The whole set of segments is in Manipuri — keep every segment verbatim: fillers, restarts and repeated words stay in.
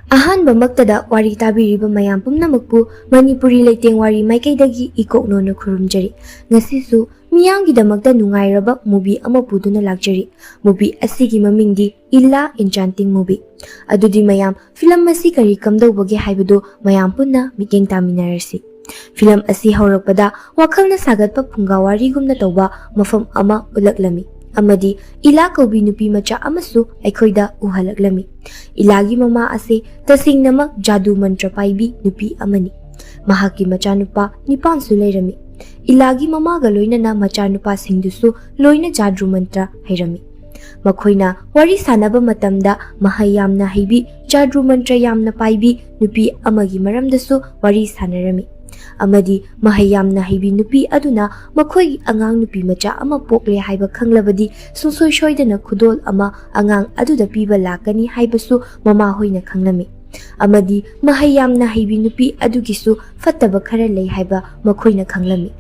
ꯑꯍꯥꯟꯕꯃꯛꯇꯗ ꯋꯥꯔꯤ ꯇꯥꯕꯤꯔꯤꯕ ꯃꯌꯥꯝ ꯄꯨꯝꯅꯃꯛꯄꯨ ꯃꯅꯤꯄꯨꯔꯤ ꯂꯩꯇꯦꯡ ꯋꯥꯔꯤ ꯃꯥꯏꯀꯩꯗꯒꯤ ꯏꯀꯣꯛꯅꯣꯅ ꯈꯨꯔꯨꯝꯖꯔꯤ꯫ ꯉꯁꯤꯁꯨ ꯃꯤꯌꯥꯝꯒꯤꯗꯃꯛꯇ ꯅꯨꯡꯉꯥꯏꯔꯕ movie ꯑꯃ ꯄꯨꯗꯨꯅ ꯂꯥꯛꯆꯔꯤ꯫ Movie ꯑꯁꯤꯒꯤ ꯃꯃꯤꯡꯗꯤ ꯏꯂꯥ Enchanting Movie꯫ ꯑꯗꯨꯗꯤ ꯃꯌꯥꯝ, film ꯑꯁꯤ ꯀꯔꯤ ꯀꯝꯗꯧꯕꯒꯦ ꯍꯥꯏꯕꯗꯨ ꯃꯌꯥꯝ ꯄꯨꯟꯅ ꯃꯤꯠꯌꯦꯡ ꯇꯥꯃꯤꯟꯅꯔꯁꯤ꯫ Film ꯑꯁꯤ ꯍꯧꯔꯛꯄꯗ ꯋꯥꯈꯜꯅ ꯁꯥꯒꯠꯄ ꯐꯨꯡꯒꯥ ꯋꯥꯔꯤꯒꯨꯝꯅ ꯇꯧꯕ ꯃꯐꯝ ꯑꯃ ꯎꯠꯂꯛꯂꯝꯃꯤ, ꯑꯃꯗꯤ ꯏꯂꯥ ꯀꯧꯕꯤ ꯅꯨꯄꯤ ꯃꯆꯥ ꯑꯃꯁꯨ ꯑꯩꯈꯣꯏꯗ ꯎꯍꯜꯂꯛꯂꯝꯃꯤ꯫ ꯏꯂꯥꯒꯤ ꯃꯃꯥ ꯑꯁꯤ ꯇꯁꯦꯡꯅꯃꯛ ꯖꯥꯗꯨ ꯃꯟꯇ꯭ꯔ ꯄꯥꯏꯕꯤ ꯅꯨꯄꯤ ꯑꯃꯅꯤ꯫ ꯃꯍꯥꯛꯀꯤ ꯃꯆꯥꯅꯨꯄꯥ ꯅꯤꯄꯥꯟꯁꯨ ꯂꯩꯔꯝꯃꯤ꯫ ꯏꯂꯥꯒꯤ ꯃꯃꯥꯒ ꯂꯣꯏꯅꯅ ꯃꯆꯥꯅꯨꯄꯥꯁꯤꯡꯗꯨꯁꯨ ꯂꯣꯏꯅ ꯖꯥꯗꯨ ꯃꯟꯇ꯭ꯔ ꯍꯩꯔꯝꯃꯤ꯫ ꯃꯈꯣꯏꯅ ꯋꯥꯔꯤ ꯁꯥꯟꯅꯕ ꯃꯇꯝꯗ ꯃꯍꯩ ꯌꯥꯝꯅ ꯍꯩꯕꯤ, ꯖꯥꯗꯨ ꯃꯟꯇ꯭ꯔ ꯌꯥꯝꯅ ꯄꯥꯏꯕꯤ ꯅꯨꯄꯤ ꯑꯃꯒꯤ ꯃꯔꯝꯗꯁꯨ ꯋꯥꯔꯤ ꯁꯥꯟꯅꯔꯝꯃꯤ꯫ ꯑꯃꯗꯤ ꯃꯍꯩ ꯌꯥꯝꯅ ꯍꯩꯕꯤ ꯅꯨꯄꯤ ꯑꯗꯨꯅ ꯃꯈꯣꯏꯒꯤ ꯑꯉꯥꯡ ꯅꯨꯄꯤ ꯃꯆꯥ ꯑꯃ ꯄꯣꯛꯂꯦ ꯍꯥꯏꯕ ꯈꯪꯂꯕꯗꯤ ꯁꯨꯡꯁꯣꯏ ꯁꯣꯏꯗꯅ ꯈꯨꯗꯣꯜ ꯑꯃ ꯑꯉꯥꯡ ꯑꯗꯨꯗ ꯄꯤꯕ ꯂꯥꯛꯀꯅꯤ ꯍꯥꯏꯕꯁꯨ ꯃꯃꯥꯍꯣꯏꯅ ꯈꯪꯂꯝꯃꯤ꯫ ꯑꯃꯗꯤ ꯃꯍꯩ ꯌꯥꯝꯅ ꯍꯩꯕꯤ ꯅꯨꯄꯤ ꯑꯗꯨꯒꯤꯁꯨ ꯐꯠꯇꯕ ꯈꯔ ꯂꯩ ꯍꯥꯏꯕ ꯃꯈꯣꯏꯅ ꯈꯪꯂꯝꯃꯤ꯫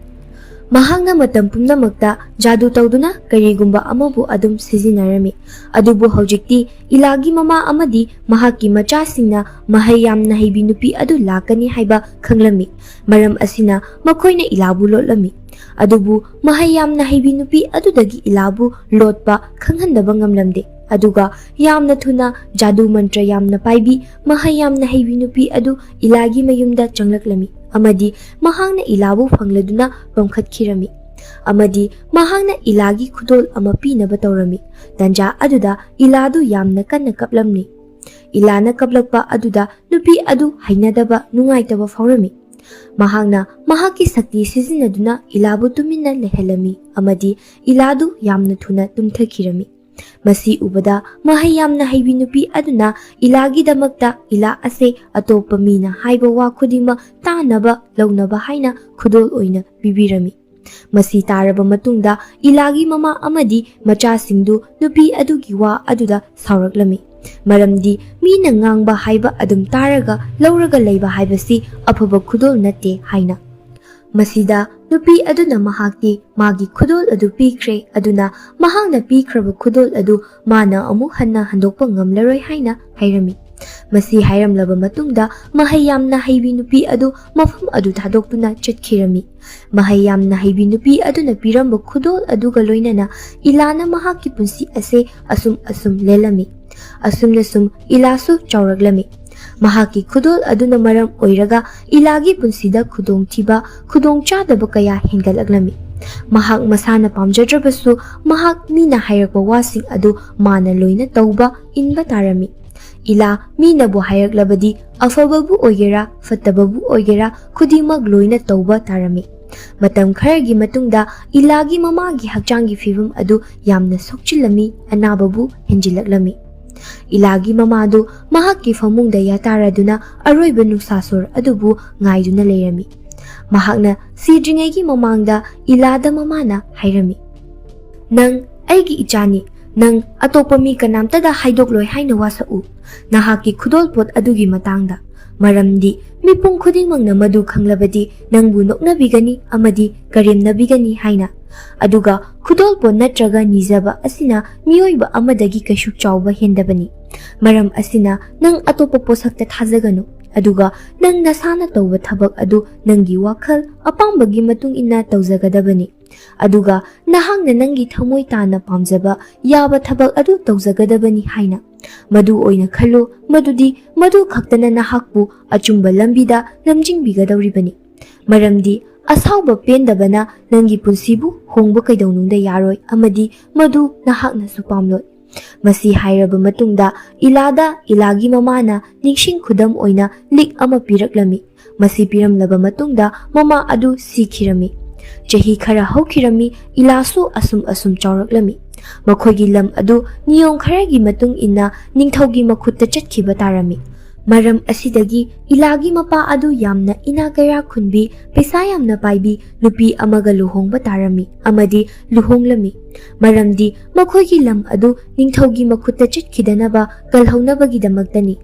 ꯃꯍꯥꯛꯅ ꯃꯇꯝ ꯄꯨꯝꯅꯃꯛꯇ ꯖꯥꯗꯨ ꯇꯧꯗꯨꯅ ꯀꯔꯤꯒꯨꯝꯕ ꯑꯃꯕꯨ ꯑꯗꯨꯝ ꯁꯤꯖꯤꯟꯅꯔꯝꯃꯤ꯫ ꯑꯗꯨꯕꯨ ꯍꯧꯖꯤꯛꯇꯤ ꯏꯂꯥꯒꯤ ꯃꯃꯥ ꯑꯃꯗꯤ ꯃꯍꯥꯛꯀꯤ ꯃꯆꯥꯁꯤꯡꯅ ꯃꯍꯩ ꯌꯥꯝꯅ ꯍꯩꯕꯤ ꯅꯨꯄꯤ ꯑꯗꯨ ꯂꯥꯛꯀꯅꯤ ꯍꯥꯏꯕ ꯈꯪꯂꯝꯃꯤ꯫ ꯃꯔꯝ ꯑꯁꯤꯅ ꯃꯈꯣꯏꯅ ꯏꯂꯥꯕꯨ ꯂꯣꯠꯂꯝꯃꯤ꯫ ꯑꯗꯨꯕꯨ ꯃꯍꯩ ꯌꯥꯝꯅ ꯍꯩꯕꯤ ꯅꯨꯄꯤ ꯑꯗꯨꯗꯒꯤ ꯏꯂꯥꯕꯨ ꯂꯣꯠꯄ ꯈꯪꯍꯟꯗꯕ ꯉꯝꯂꯝꯗꯦ꯫ ꯑꯗꯨꯒ ꯌꯥꯝꯅ ꯊꯨꯅ ꯖꯥꯗꯨ ꯃꯟꯇ꯭ꯔ ꯌꯥꯝꯅ ꯄꯥꯏꯕꯤ, ꯃꯍꯩ ꯌꯥꯝꯅ ꯍꯩꯕꯤ ꯅꯨꯄꯤ ꯑꯗꯨ ꯏꯂꯥꯒꯤ ꯃꯌꯨꯝꯗ ꯆꯪꯂꯛꯂꯝꯃꯤ ꯑꯃꯗꯤ ꯃꯍꯥꯛꯅ ꯏꯂꯥꯕꯨ ꯐꯪꯂꯗꯨꯅ ꯄꯝꯈꯠꯈꯤꯔꯝꯃꯤ꯫ ꯑꯃꯗꯤ ꯃꯍꯥꯛꯅ ꯏꯂꯥꯒꯤ ꯈꯨꯗꯣꯜ ꯑꯃ ꯄꯤꯅꯕ ꯇꯧꯔꯝꯃꯤ꯫ ꯇꯟꯖꯥ ꯑꯗꯨꯗ ꯏꯂꯥꯗꯨ ꯌꯥꯝꯅ ꯀꯟꯅ ꯀꯞꯂꯝꯃꯤ꯫ ꯏꯂꯥꯅ ꯀꯞꯂꯛꯄ ꯑꯗꯨꯗ ꯅꯨꯄꯤ ꯑꯗꯨ ꯍꯩꯅꯗꯕ, ꯅꯨꯡꯉꯥꯏꯇꯕ ꯐꯥꯎꯔꯝꯃꯤ꯫ ꯃꯍꯥꯛꯅ ꯃꯍꯥꯛꯀꯤ ꯁꯛꯇꯤ ꯁꯤꯖꯤꯟꯅꯗꯨꯅ ꯏꯂꯥꯕꯨ ꯇꯨꯃꯤꯟꯅ ꯂꯩꯍꯜꯂꯝꯃꯤ ꯑꯃꯗꯤ ꯏꯂꯥꯗꯨ ꯌꯥꯝꯅ ꯊꯨꯅ ꯇꯨꯝꯊꯈꯤꯔꯝꯃꯤ꯫ ꯃꯁꯤ ꯎꯕꯗ ꯃꯍꯩ ꯌꯥꯝꯅ ꯍꯩꯕꯤ ꯅꯨꯄꯤ ꯑꯗꯨꯅ ꯏꯂꯥꯒꯤꯗꯃꯛꯇ ꯏꯂꯥ ꯑꯁꯦ ꯑꯇꯣꯞꯄ ꯃꯤꯅ ꯍꯥꯏꯕ ꯋꯥ ꯈꯨꯗꯤꯡꯃꯛ ꯇꯥꯅꯕ ꯂꯧꯅꯕ ꯍꯥꯏꯅ ꯈꯨꯗꯣꯜ ꯑꯣꯏꯅ ꯄꯤꯕꯤꯔꯝꯃꯤ꯫ ꯃꯁꯤ ꯇꯥꯔꯕ ꯃꯇꯨꯡꯗ ꯏꯂꯥꯒꯤ ꯃꯃꯥ ꯑꯃꯗꯤ ꯃꯆꯥꯁꯤꯡꯗꯨ ꯅꯨꯄꯤ ꯑꯗꯨꯒꯤ ꯋꯥ ꯑꯗꯨꯗ ꯁꯥꯎꯔꯛꯂꯝꯃꯤ꯫ ꯃꯔꯝꯗꯤ ꯃꯤꯅ ꯉꯥꯡꯕ ꯍꯥꯏꯕ ꯑꯗꯨꯝ ꯇꯥꯔꯒ ꯂꯧꯔꯒ ꯂꯩꯕ ꯍꯥꯏꯕꯁꯤ ꯑꯐꯕ ꯈꯨꯗꯣꯜ ꯅꯠꯇꯦ ꯍꯥꯏꯅ꯫ ꯃꯁꯤꯗ ꯅꯨꯄꯤ ꯑꯗꯨꯅ ꯃꯍꯥꯛꯇꯤ ꯃꯥꯒꯤ ꯈꯨꯗꯣꯜ ꯑꯗꯨ ꯄꯤꯈ꯭ꯔꯦ, ꯑꯗꯨꯅ ꯃꯍꯥꯛꯅ ꯄꯤꯈ꯭ꯔꯕ ꯈꯨꯗꯣꯜ ꯑꯗꯨ ꯃꯥꯅ ꯑꯃꯨꯛ ꯍꯟꯅ ꯍꯟꯗꯣꯛꯄ ꯉꯝꯂꯔꯣꯏ ꯍꯥꯏꯅ ꯍꯥꯏꯔꯝꯃꯤ꯫ ꯃꯁꯤ ꯍꯥꯏꯔꯝꯂꯕ ꯃꯇꯨꯡꯗ ꯃꯍꯩ ꯌꯥꯝꯅ ꯍꯩꯕꯤ ꯅꯨꯄꯤ ꯑꯗꯨ ꯃꯐꯝ ꯑꯗꯨ ꯊꯥꯗꯣꯛꯇꯨꯅ ꯆꯠꯈꯤꯔꯝꯃꯤ꯫ ꯃꯍꯩ ꯌꯥꯝꯅ ꯍꯩꯕꯤ ꯅꯨꯄꯤ ꯑꯗꯨꯅ ꯄꯤꯔꯝꯕ ꯈꯨꯗꯣꯜ ꯑꯗꯨꯒ ꯂꯣꯏꯅꯅ ꯏꯂꯥꯅ ꯃꯍꯥꯛꯀꯤ ꯄꯨꯟꯁꯤ ꯑꯁꯦ ꯑꯁꯨꯝ ꯑꯁꯨꯝ ꯂꯦꯜꯂꯝꯃꯤ꯫ ꯑꯁꯨꯝꯅ ꯁꯨꯝ ꯏꯂꯥꯁꯨ ꯆꯥꯎꯔꯛꯂꯝꯃꯤ꯫ ꯃꯍꯥꯛꯀꯤ ꯈꯨꯗꯣꯜ ꯑꯗꯨꯅ ꯃꯔꯝ ꯑꯣꯏꯔꯒ ꯏꯂꯥꯒꯤ ꯄꯨꯟꯁꯤꯗ ꯈꯨꯗꯣꯡꯊꯤꯕ, ꯈꯨꯗꯣꯡꯆꯥꯗꯕ ꯀꯌꯥ ꯍꯦꯟꯒꯠꯂꯛꯂꯝꯃꯤ꯫ ꯃꯍꯥꯛ ꯃꯁꯥꯅ ꯄꯥꯝꯖꯗ꯭ꯔꯕꯁꯨ ꯃꯍꯥꯛ ꯃꯤꯅ ꯍꯥꯏꯔꯛꯄ ꯋꯥꯁꯤꯡ ꯑꯗꯨ ꯃꯥꯅ ꯂꯣꯏꯅ ꯇꯧꯕ, ꯏꯟꯕ ꯇꯥꯔꯝꯃꯤ꯫ ꯏꯂꯥ ꯃꯤꯅꯕꯨ ꯍꯥꯏꯔꯛꯂꯕꯗꯤ ꯑꯐꯕꯕꯨ ꯑꯣꯏꯒꯦꯔꯥ ꯐꯠꯇꯕꯕꯨ ꯑꯣꯏꯒꯦꯔꯥ ꯈꯨꯗꯤꯡꯃꯛ ꯂꯣꯏꯅ ꯇꯧꯕ ꯇꯥꯔꯝꯃꯤ꯫ ꯃꯇꯝ ꯈꯔꯒꯤ ꯃꯇꯨꯡꯗ ꯏꯂꯥꯒꯤ ꯃꯃꯥꯒꯤ ꯍꯛꯆꯥꯡꯒꯤ ꯐꯤꯕꯝ ꯑꯗꯨ ꯌꯥꯝꯅ ꯁꯣꯛꯆꯤꯜꯂꯝꯃꯤ, ꯑꯅꯥꯕꯕꯨ ꯍꯦꯟꯖꯤꯜꯂꯛꯂꯝꯃꯤ꯫ ꯏꯂꯥꯒꯤ ꯃꯃꯥꯗꯨ ꯃꯍꯥꯛꯀꯤ ꯐꯃꯨꯡꯗ ꯌꯥꯇꯥꯔꯗꯨꯅ ꯑꯔꯣꯏꯕ ꯅꯨꯡꯁꯥꯁꯣꯔ ꯑꯗꯨꯕꯨ ꯉꯥꯏꯗꯨꯅ ꯂꯩꯔꯝꯃꯤ꯫ ꯃꯍꯥꯛꯅ ꯁꯤꯗ꯭ꯔꯤꯉꯩꯒꯤ ꯃꯃꯥꯡꯗ ꯏꯂꯥꯗ ꯃꯃꯥꯅ ꯍꯥꯏꯔꯝꯃꯤ, "ꯅꯪ ꯑꯩꯒꯤ ꯏꯆꯥꯅꯤ꯫ ꯅꯪ ꯑꯇꯣꯞꯄ ꯃꯤ ꯀꯅꯥꯝꯇꯗ ꯍꯥꯏꯗꯣꯛꯂꯣꯏ ꯍꯥꯏꯅ ꯋꯥꯁꯛꯎ꯫ ꯅꯍꯥꯛꯀꯤ ꯈꯨꯗꯣꯜꯄꯣꯠ ꯑꯗꯨꯒꯤ ꯃꯇꯥꯡꯗ꯫ ꯃꯔꯝꯗꯤ ꯃꯤꯄꯨꯝ ꯈꯨꯗꯤꯡꯃꯛꯅ ꯃꯗꯨ ꯈꯪꯂꯕꯗꯤ ꯅꯪꯕꯨ ꯅꯣꯛꯅꯕꯤꯒꯅꯤ ꯑꯃꯗꯤ ꯀꯔꯦꯝꯅꯕꯤꯒꯅꯤ ꯍꯥꯏꯅ꯫ ꯑꯗꯨꯒ ꯈꯨꯗꯣꯜꯄꯣꯠ ꯅꯠꯇ꯭ꯔꯒ ꯅꯤꯖꯕ ꯑꯁꯤꯅ ꯃꯤꯑꯣꯏꯕ ꯑꯃꯗꯒꯤ ꯀꯩꯁꯨ ꯆꯥꯎꯕ ꯍꯦꯟꯗꯕꯅꯤ꯫ ꯃꯔꯝ ꯑꯁꯤꯅ ꯅꯪ ꯑꯇꯣꯞꯄ ꯄꯣꯠꯁꯛꯇ ꯊꯥꯖꯒꯅꯨ꯫ ꯑꯗꯨꯒ ꯅꯪ ꯅꯁꯥꯅ ꯇꯧꯕ ꯊꯕꯛ ꯑꯗꯨ ꯅꯪꯒꯤ ꯋꯥꯈꯜ ꯑꯄꯥꯝꯕꯒꯤ ꯃꯇꯨꯡ ꯏꯟꯅ ꯇꯧꯖꯒꯗꯕꯅꯤ꯫ ꯑꯗꯨꯒ ꯅꯍꯥꯛꯅ ꯅꯪꯒꯤ ꯊꯃꯣꯏ ꯇꯥꯅ ꯄꯥꯝꯖꯕ ꯌꯥꯕ ꯊꯕꯛ ꯑꯗꯨ ꯇꯧꯖꯒꯗꯕꯅꯤ ꯍꯥꯏꯅ꯫ ꯃꯗꯨ ꯑꯣꯏꯅ ꯈꯜꯂꯨ, ꯃꯗꯨꯗꯤ ꯃꯗꯨ ꯈꯛꯇꯅ ꯅꯍꯥꯛꯄꯨ ꯑꯆꯨꯝꯕ ꯂꯝꯕꯤꯗ ꯂꯝꯖꯤꯡꯕꯤꯒꯗꯧꯔꯤꯕꯅꯤ꯫ ꯃꯔꯝꯗꯤ ꯑꯁꯥꯎꯕ ꯄꯦꯟꯗꯕꯅ ꯅꯪꯒꯤ ꯄꯨꯟꯁꯤꯕꯨ ꯍꯣꯡꯕ ꯀꯩꯗꯧꯅꯨꯡꯗ ꯌꯥꯔꯣꯏ ꯑꯃꯗꯤ ꯃꯗꯨ ꯅꯍꯥꯛꯅꯁꯨ ꯄꯥꯝꯂꯣꯏ꯫" ꯃꯁꯤ ꯍꯥꯏꯔꯕ ꯃꯇꯨꯡꯗ ꯏꯂꯥꯗ ꯏꯂꯥꯒꯤ ꯃꯃꯥꯅ ꯅꯤꯡꯁꯤꯡ ꯈꯨꯗꯝ ꯑꯣꯏꯅ ꯂꯤꯛ ꯑꯃ ꯄꯤꯔꯛꯂꯝꯃꯤ꯫ ꯃꯁꯤ ꯄꯤꯔꯝꯂꯕ ꯃꯇꯨꯡꯗ ꯃꯃꯥ ꯑꯗꯨ ꯁꯤꯈꯤꯔꯝꯃꯤ꯫ ꯆꯍꯤ ꯈꯔ ꯍꯧꯈꯤꯔꯝꯃꯤ, ꯏꯂꯥꯁꯨ ꯑꯁꯨꯝ ꯑꯁꯨꯝ ꯆꯥꯎꯔꯛꯂꯝꯃꯤ꯫ ꯃꯈꯣꯏꯒꯤ ꯂꯝ ꯑꯗꯨ ꯅꯤꯌꯣꯝ ꯈꯔꯒꯤ ꯃꯇꯨꯡ ꯏꯟꯅ ꯅꯤꯡꯊꯧꯒꯤ ꯃꯈꯨꯠꯇ ꯆꯠꯈꯤꯕ ꯇꯥꯔꯝꯃꯤ꯫ ꯃꯔꯝ ꯑꯁꯤꯗꯒꯤ ꯏꯂꯥꯒꯤ ꯃꯄꯥ ꯑꯗꯨ ꯌꯥꯝꯅ ꯏꯅꯥꯛ ꯀꯩꯔꯥꯛ ꯈꯨꯟꯕꯤ, ꯄꯩꯁꯥ ꯌꯥꯝꯅ ꯄꯥꯏꯕꯤ ꯅꯨꯄꯤ ꯑꯃꯒ ꯂꯨꯍꯣꯡꯕ ꯇꯥꯔꯝꯃꯤ ꯑꯃꯗꯤ ꯂꯨꯍꯣꯡꯂꯝꯃꯤ꯫ ꯃꯔꯝꯗꯤ ꯃꯈꯣꯏꯒꯤ ꯂꯝ ꯑꯗꯨ ꯅꯤꯡꯊꯧꯒꯤ ꯃꯈꯨꯠꯇ ꯆꯠꯈꯤꯗꯅꯕ ꯀꯜꯍꯧꯅꯕꯒꯤꯗꯃꯛꯇꯅꯤ꯫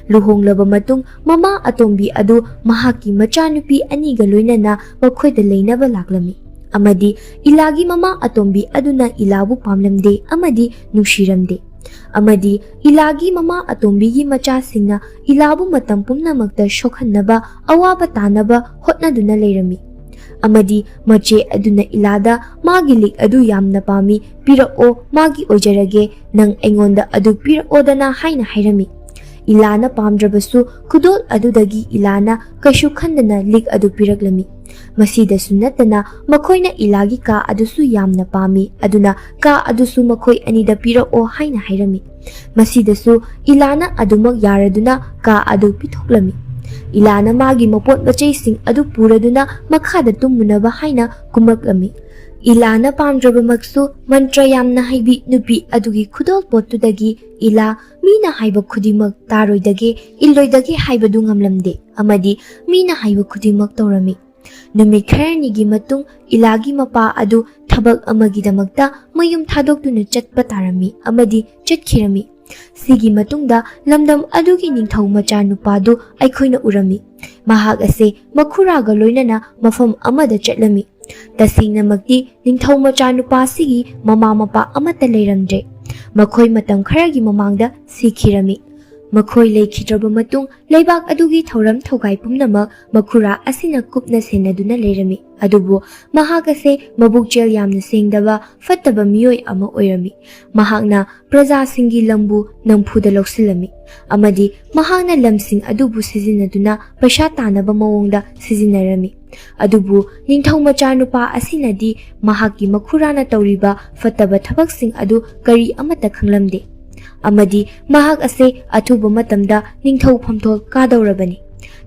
ꯂꯨꯍꯣꯡꯂꯕ ꯃꯇꯨꯡ ꯃꯃꯥ ꯑꯇꯣꯝꯕꯤ ꯑꯗꯨ ꯃꯍꯥꯛꯀꯤ ꯃꯆꯥꯅꯨꯄꯤ ꯑꯅꯤꯒ ꯂꯣꯏꯅꯅ ꯃꯈꯣꯏꯗ ꯂꯩꯅꯕ ꯂꯥꯛꯂꯝꯃꯤ꯫ ꯑꯃꯗꯤ ꯏꯂꯥꯒꯤ ꯃꯃꯥ ꯑꯇꯣꯝꯕꯤ ꯑꯗꯨꯅ ꯏꯂꯥꯕꯨ ꯄꯥꯝꯂꯝꯗꯦ ꯑꯃꯗꯤ ꯅꯨꯡꯁꯤꯔꯝꯗꯦ꯫ ꯑꯃꯗꯤ ꯏꯂꯥꯒꯤ ꯃꯃꯥ ꯑꯇꯣꯝꯕꯤꯒꯤ ꯃꯆꯥꯁꯤꯡꯅ ꯏꯂꯥꯕꯨ ꯃꯇꯝ ꯄꯨꯝꯅꯃꯛꯇ ꯁꯣꯛꯍꯟꯅꯕ, ꯑꯋꯥꯕ ꯇꯥꯅꯕ ꯍꯣꯠꯅꯗꯨꯅ ꯂꯩꯔꯝꯃꯤ꯫ ꯑꯃꯗꯤ ꯃꯆꯦ ꯑꯗꯨꯅ ꯏꯂꯥꯗ ꯃꯥꯒꯤ ꯂꯤꯛ ꯑꯗꯨ ꯌꯥꯝꯅ ꯄꯥꯝꯃꯤ, ꯄꯤꯔꯛꯑꯣ, ꯃꯥꯒꯤ ꯑꯣꯏꯖꯔꯒꯦ, ꯅꯪ ꯑꯩꯉꯣꯟꯗ ꯑꯗꯨ ꯄꯤꯔꯛꯑꯣꯗꯅ ꯍꯥꯏꯅ ꯍꯥꯏꯔꯝꯃꯤ꯫ ꯏꯂꯥꯅ ꯄꯥꯝꯗ꯭ꯔꯕꯁꯨ ꯈꯨꯗꯣꯜ ꯑꯗꯨꯗꯒꯤ ꯏꯂꯥꯅ ꯀꯩꯁꯨ ꯈꯟꯗꯅ ꯂꯤꯛ ꯑꯗꯨ ꯄꯤꯔꯛꯂꯝꯃꯤ꯫ ꯃꯁꯤꯗꯁꯨ ꯅꯠꯇꯅ ꯃꯈꯣꯏꯅ ꯏꯂꯥꯒꯤ ꯀꯥ ꯑꯗꯨꯁꯨ ꯌꯥꯝꯅ ꯄꯥꯝꯃꯤ, ꯑꯗꯨꯅ ꯀꯥ ꯑꯗꯨꯁꯨ ꯃꯈꯣꯏ ꯑꯅꯤꯗ ꯄꯤꯔꯛꯑꯣ ꯍꯥꯏꯅ ꯍꯥꯏꯔꯝꯃꯤ꯫ ꯃꯁꯤꯗꯁꯨ ꯏꯂꯥꯅ ꯑꯗꯨꯃꯛ ꯌꯥꯔꯗꯨꯅ ꯀꯥ ꯑꯗꯨ ꯄꯤꯊꯣꯛꯂꯝꯃꯤ꯫ ꯏꯂꯥꯅ ꯃꯥꯒꯤ ꯃꯄꯣꯠ ꯃꯆꯩꯁꯤꯡ ꯑꯗꯨ ꯄꯨꯔꯗꯨꯅ ꯃꯈꯥꯗ ꯇꯨꯝꯃꯨꯅꯕ ꯍꯥꯏꯅ ꯀꯨꯝꯃꯛꯂꯝꯃꯤ꯫ ꯏꯂꯥꯅ ꯄꯥꯝꯗ꯭ꯔꯕꯃꯛꯁꯨ ꯃꯟꯇ꯭ꯔ ꯌꯥꯝꯅ ꯍꯩꯕꯤ ꯅꯨꯄꯤ ꯑꯗꯨꯒꯤ ꯈꯨꯗꯣꯜ ꯄꯣꯠꯇꯨꯗꯒꯤ ꯏꯂꯥ ꯃꯤꯅ ꯍꯥꯏꯕ ꯈꯨꯗꯤꯡꯃꯛ ꯇꯥꯔꯣꯏꯗꯒꯦ, ꯏꯜꯂꯣꯏꯗꯒꯦ ꯍꯥꯏꯕꯗꯨ ꯉꯝꯂꯝꯗꯦ ꯑꯃꯗꯤ ꯃꯤꯅ ꯍꯥꯏꯕ ꯈꯨꯗꯤꯡꯃꯛ ꯇꯧꯔꯝꯃꯤ꯫ ꯅꯨꯃꯤꯠ ꯈꯔꯅꯤꯒꯤ ꯃꯇꯨꯡ ꯏꯂꯥꯒꯤ ꯃꯄꯥ ꯑꯗꯨ ꯊꯕꯛ ꯑꯃꯒꯤꯗꯃꯛꯇ ꯃꯌꯨꯝ ꯊꯥꯗꯣꯛꯇꯨꯅ ꯆꯠꯄ ꯇꯥꯔꯝꯃꯤ ꯑꯃꯗꯤ ꯆꯠꯈꯤꯔꯝꯃꯤ꯫ ꯁꯤꯒꯤ ꯃꯇꯨꯡꯗ ꯂꯝꯗꯝ ꯑꯗꯨꯒꯤ ꯅꯤꯡꯊꯧ ꯃꯆꯥꯅꯨꯄꯥꯗꯨ ꯑꯩꯈꯣꯏꯅ ꯎꯔꯝꯃꯤ꯫ ꯃꯍꯥꯛ ꯑꯁꯦ ꯃꯈꯨꯔꯥꯒ ꯂꯣꯏꯅꯅ ꯃꯐꯝ ꯑꯃꯗ ꯆꯠꯂꯝꯃꯤ꯫ ꯇꯁꯦꯡꯅꯃꯛꯇꯤ ꯅꯤꯡꯊꯧ ꯃꯆꯥꯅꯨꯄꯥ ꯑꯁꯤꯒꯤ ꯃꯃꯥ ꯃꯄꯥ ꯑꯃꯠꯇ ꯂꯩꯔꯝꯗ꯭ꯔꯦ꯫ ꯃꯈꯣꯏ ꯃꯇꯝ ꯈꯔꯒꯤ ꯃꯃꯥꯡꯗ ꯁꯤꯈꯤꯔꯝꯃꯤ꯫ ꯃꯈꯣꯏ ꯂꯩꯈꯤꯗ꯭ꯔꯕ ꯃꯇꯨꯡ ꯂꯩꯕꯥꯛ ꯑꯗꯨꯒꯤ ꯊꯧꯔꯝ ꯊꯧꯒꯥꯏ ꯄꯨꯝꯅꯃꯛ ꯃꯈꯨꯔꯥ ꯑꯁꯤꯅ ꯀꯨꯞꯅ ꯁꯦꯟꯅꯗꯨꯅ ꯂꯩꯔꯝꯃꯤ꯫ ꯑꯗꯨꯕꯨ ꯃꯍꯥꯛ ꯑꯁꯦ ꯃꯕꯨꯛꯆꯦꯜ ꯌꯥꯝꯅ ꯁꯦꯡꯗꯕ ꯐꯠꯇꯕ ꯃꯤꯑꯣꯏ ꯑꯃ ꯑꯣꯏꯔꯝꯃꯤ꯫ ꯃꯍꯥꯛꯅ ꯄ꯭ꯔꯖꯥꯁꯤꯡꯒꯤ ꯂꯝꯕꯨ ꯅꯝꯐꯨꯗ ꯂꯧꯁꯤꯜꯂꯝꯃꯤ ꯑꯃꯗꯤ ꯃꯍꯥꯛꯅ ꯂꯝꯁꯤꯡ ꯑꯗꯨꯕꯨ ꯁꯤꯖꯤꯟꯅꯗꯨꯅ ꯄꯩꯁꯥ ꯇꯥꯅꯕ ꯃꯑꯣꯡꯗ ꯁꯤꯖꯤꯟꯅꯔꯝꯃꯤ꯫ ꯑꯗꯨꯕꯨ ꯅꯤꯡꯊꯧ ꯃꯆꯥꯅꯨꯄꯥ ꯑꯁꯤꯅꯗꯤ ꯃꯍꯥꯛꯀꯤ ꯃꯈꯨꯔꯥꯅ ꯇꯧꯔꯤꯕ ꯐꯠꯇꯕ ꯊꯕꯛꯁꯤꯡ ꯑꯗꯨ ꯀꯔꯤ ꯑꯃꯠꯇ ꯈꯪꯂꯝꯗꯦ ꯑꯃꯗꯤ ꯃꯍꯥꯛ ꯑꯁꯦ ꯑꯊꯨꯕ ꯃꯇꯝꯗ ꯅꯤꯡꯊꯧ ꯐꯝꯊꯣꯜ ꯀꯥꯗꯧꯔꯕꯅꯤ꯫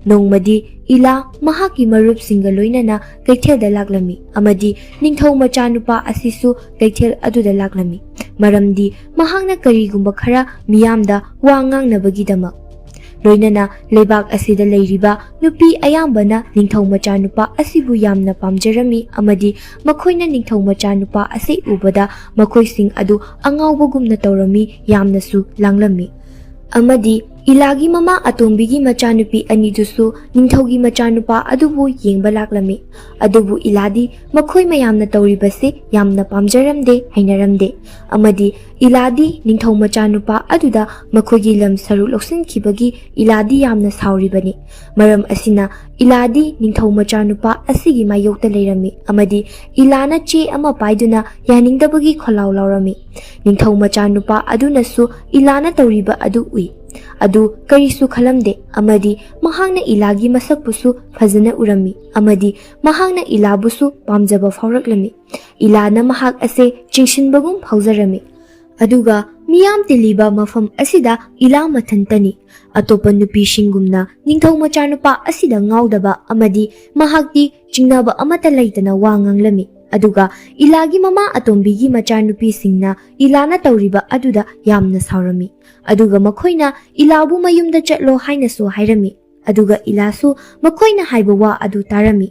ꯅꯣꯡꯃꯗꯤ ꯏꯂꯥ ꯃꯍꯥꯛꯀꯤ ꯃꯔꯨꯞꯁꯤꯡꯒ ꯂꯣꯏꯅꯅ ꯀꯩꯊꯦꯜꯗ ꯂꯥꯛꯂꯝꯃꯤ ꯑꯃꯗꯤ ꯅꯤꯡꯊꯧ ꯃꯆꯥꯅꯨꯄꯥ ꯑꯁꯤꯁꯨ ꯀꯩꯊꯦꯜ ꯑꯗꯨꯗ ꯂꯥꯛꯂꯝꯃꯤ, ꯃꯔꯝꯗꯤ ꯃꯍꯥꯛꯅ ꯀꯔꯤꯒꯨꯝꯕ ꯈꯔ ꯃꯤꯌꯥꯝꯗ ꯋꯥ ꯉꯥꯡꯅꯕꯒꯤꯗꯃꯛ꯫ ꯂꯣꯏꯅꯅ ꯂꯩꯕꯥꯛ ꯑꯁꯤꯗ ꯂꯩꯔꯤꯕ ꯅꯨꯄꯤ ꯑꯌꯥꯝꯕꯅ ꯅꯤꯡꯊꯧ ꯃꯆꯥꯅꯨꯄꯥ ꯑꯁꯤꯕꯨ ꯌꯥꯝꯅ ꯄꯥꯝꯖꯔꯝꯃꯤ ꯑꯃꯗꯤ ꯃꯈꯣꯏꯅ ꯅꯤꯡꯊꯧ ꯃꯆꯥꯅꯨꯄꯥ ꯑꯁꯤ ꯎꯕꯗ ꯃꯈꯣꯏꯁꯤꯡ ꯑꯗꯨ ꯑꯉꯥꯎꯕꯒꯨꯝꯅ ꯇꯧꯔꯝꯃꯤ, ꯌꯥꯝꯅꯁꯨ ꯂꯥꯡꯂꯝꯃꯤ꯫ ꯑꯃꯗꯤ ꯏꯂꯥꯒꯤ ꯃꯃꯥ ꯑꯇꯣꯝꯕꯤꯒꯤ ꯃꯆꯥꯅꯨꯄꯤ ꯑꯅꯤꯗꯨꯁꯨ ꯅꯤꯡꯊꯧꯒꯤ ꯃꯆꯥꯅꯨꯄꯥ ꯑꯗꯨꯕꯨ ꯌꯦꯡꯕ ꯂꯥꯛꯂꯝꯃꯤ꯫ ꯑꯗꯨꯕꯨ ꯏꯂꯥꯗꯤ ꯃꯈꯣꯏ ꯃꯌꯥꯝꯅ ꯇꯧꯔꯤꯕꯁꯤ ꯌꯥꯝꯅ ꯄꯥꯝꯖꯔꯝꯗꯦ, ꯍꯩꯅꯔꯝꯗꯦ꯫ ꯑꯃꯗꯤ ꯏꯂꯥꯗꯤ ꯅꯤꯡꯊꯧ ꯃꯆꯥꯅꯨꯄꯥ ꯑꯗꯨꯗ ꯃꯈꯣꯏꯒꯤ ꯂꯝ ꯁꯔꯨꯛ ꯂꯧꯁꯤꯟꯈꯤꯕꯒꯤ ꯏꯂꯥꯗꯤ ꯌꯥꯝꯅ ꯁꯥꯎꯔꯤꯕꯅꯤ꯫ ꯃꯔꯝ ꯑꯁꯤꯅ ꯏꯂꯥꯗꯤ ꯅꯤꯡꯊꯧ ꯃꯆꯥꯅꯨꯄꯥ ꯑꯁꯤꯒꯤ ꯃꯥꯌꯣꯛꯇ ꯂꯩꯔꯝꯃꯤ ꯑꯃꯗꯤ ꯏꯂꯥꯅ ꯆꯦ ꯑꯃ ꯄꯥꯏꯗꯨꯅ ꯌꯥꯅꯤꯡꯗꯕꯒꯤ ꯈꯣꯜꯂꯥꯎ ꯂꯥꯎꯔꯝꯃꯤ꯫ ꯅꯤꯡꯊꯧ ꯃꯆꯥꯅꯨꯄꯥ ꯑꯗꯨꯅꯁꯨ ꯏꯂꯥꯅ ꯇꯧꯔꯤꯕ ꯑꯗꯨ ꯎꯏ꯫ ꯑꯗꯨ ꯀꯔꯤꯁꯨ ꯈꯜꯂꯝꯗꯦ ꯑꯃꯗꯤ ꯃꯍꯥꯛꯅ ꯏꯂꯥꯒꯤ ꯃꯁꯛꯄꯨꯁꯨ ꯐꯖꯅ ꯎꯔꯝꯃꯤ ꯑꯃꯗꯤ ꯃꯍꯥꯛꯅ ꯏꯂꯥꯕꯨꯁꯨ ꯄꯥꯝꯖꯕ ꯐꯥꯎꯔꯛꯂꯝꯃꯤ꯫ ꯏꯂꯥꯅ ꯃꯍꯥꯛ ꯑꯁꯦ ꯆꯤꯡꯁꯤꯟꯕꯒꯨꯝ ꯐꯥꯎꯖꯔꯝꯃꯤ꯫ ꯑꯗꯨꯒ ꯃꯤꯌꯥꯝ ꯇꯤꯜꯂꯤꯕ ꯃꯐꯝ ꯑꯁꯤꯗ ꯏꯂꯥ ꯃꯊꯟꯇꯅꯤ꯫ ꯑꯇꯣꯞꯄ ꯅꯨꯄꯤꯁꯤꯡꯒꯨꯝꯅ ꯅꯤꯡꯊꯧ ꯃꯆꯥꯅꯨꯄꯥ ꯑꯁꯤꯗ ꯉꯥꯎꯗꯕ ꯑꯃꯗꯤ ꯃꯍꯥꯛꯇꯤ ꯆꯤꯡꯅꯕ ꯑꯃꯠꯇ ꯂꯩꯇꯅ ꯋꯥ ꯉꯥꯡꯂꯝꯃꯤ꯫ ꯑꯗꯨꯒ ꯏꯂꯥꯒꯤ ꯃꯃꯥ ꯑꯇꯣꯝꯕꯤꯒꯤ ꯃꯆꯥꯅꯨꯄꯤꯁꯤꯡꯅ ꯏꯂꯥꯅ ꯇꯧꯔꯤꯕ ꯑꯗꯨꯗ ꯌꯥꯝꯅ ꯁꯥꯎꯔꯝꯃꯤ꯫ ꯑꯗꯨꯒ ꯃꯈꯣꯏꯅ ꯏꯂꯥꯕꯨ ꯃꯌꯨꯝꯗ ꯆꯠꯂꯣ ꯍꯥꯏꯅꯁꯨ ꯍꯥꯏꯔꯝꯃꯤ꯫ ꯑꯗꯨꯒ ꯏꯂꯥꯁꯨ ꯃꯈꯣꯏꯅ ꯍꯥꯏꯕ ꯋꯥ ꯑꯗꯨ ꯇꯥꯔꯝꯃꯤ꯫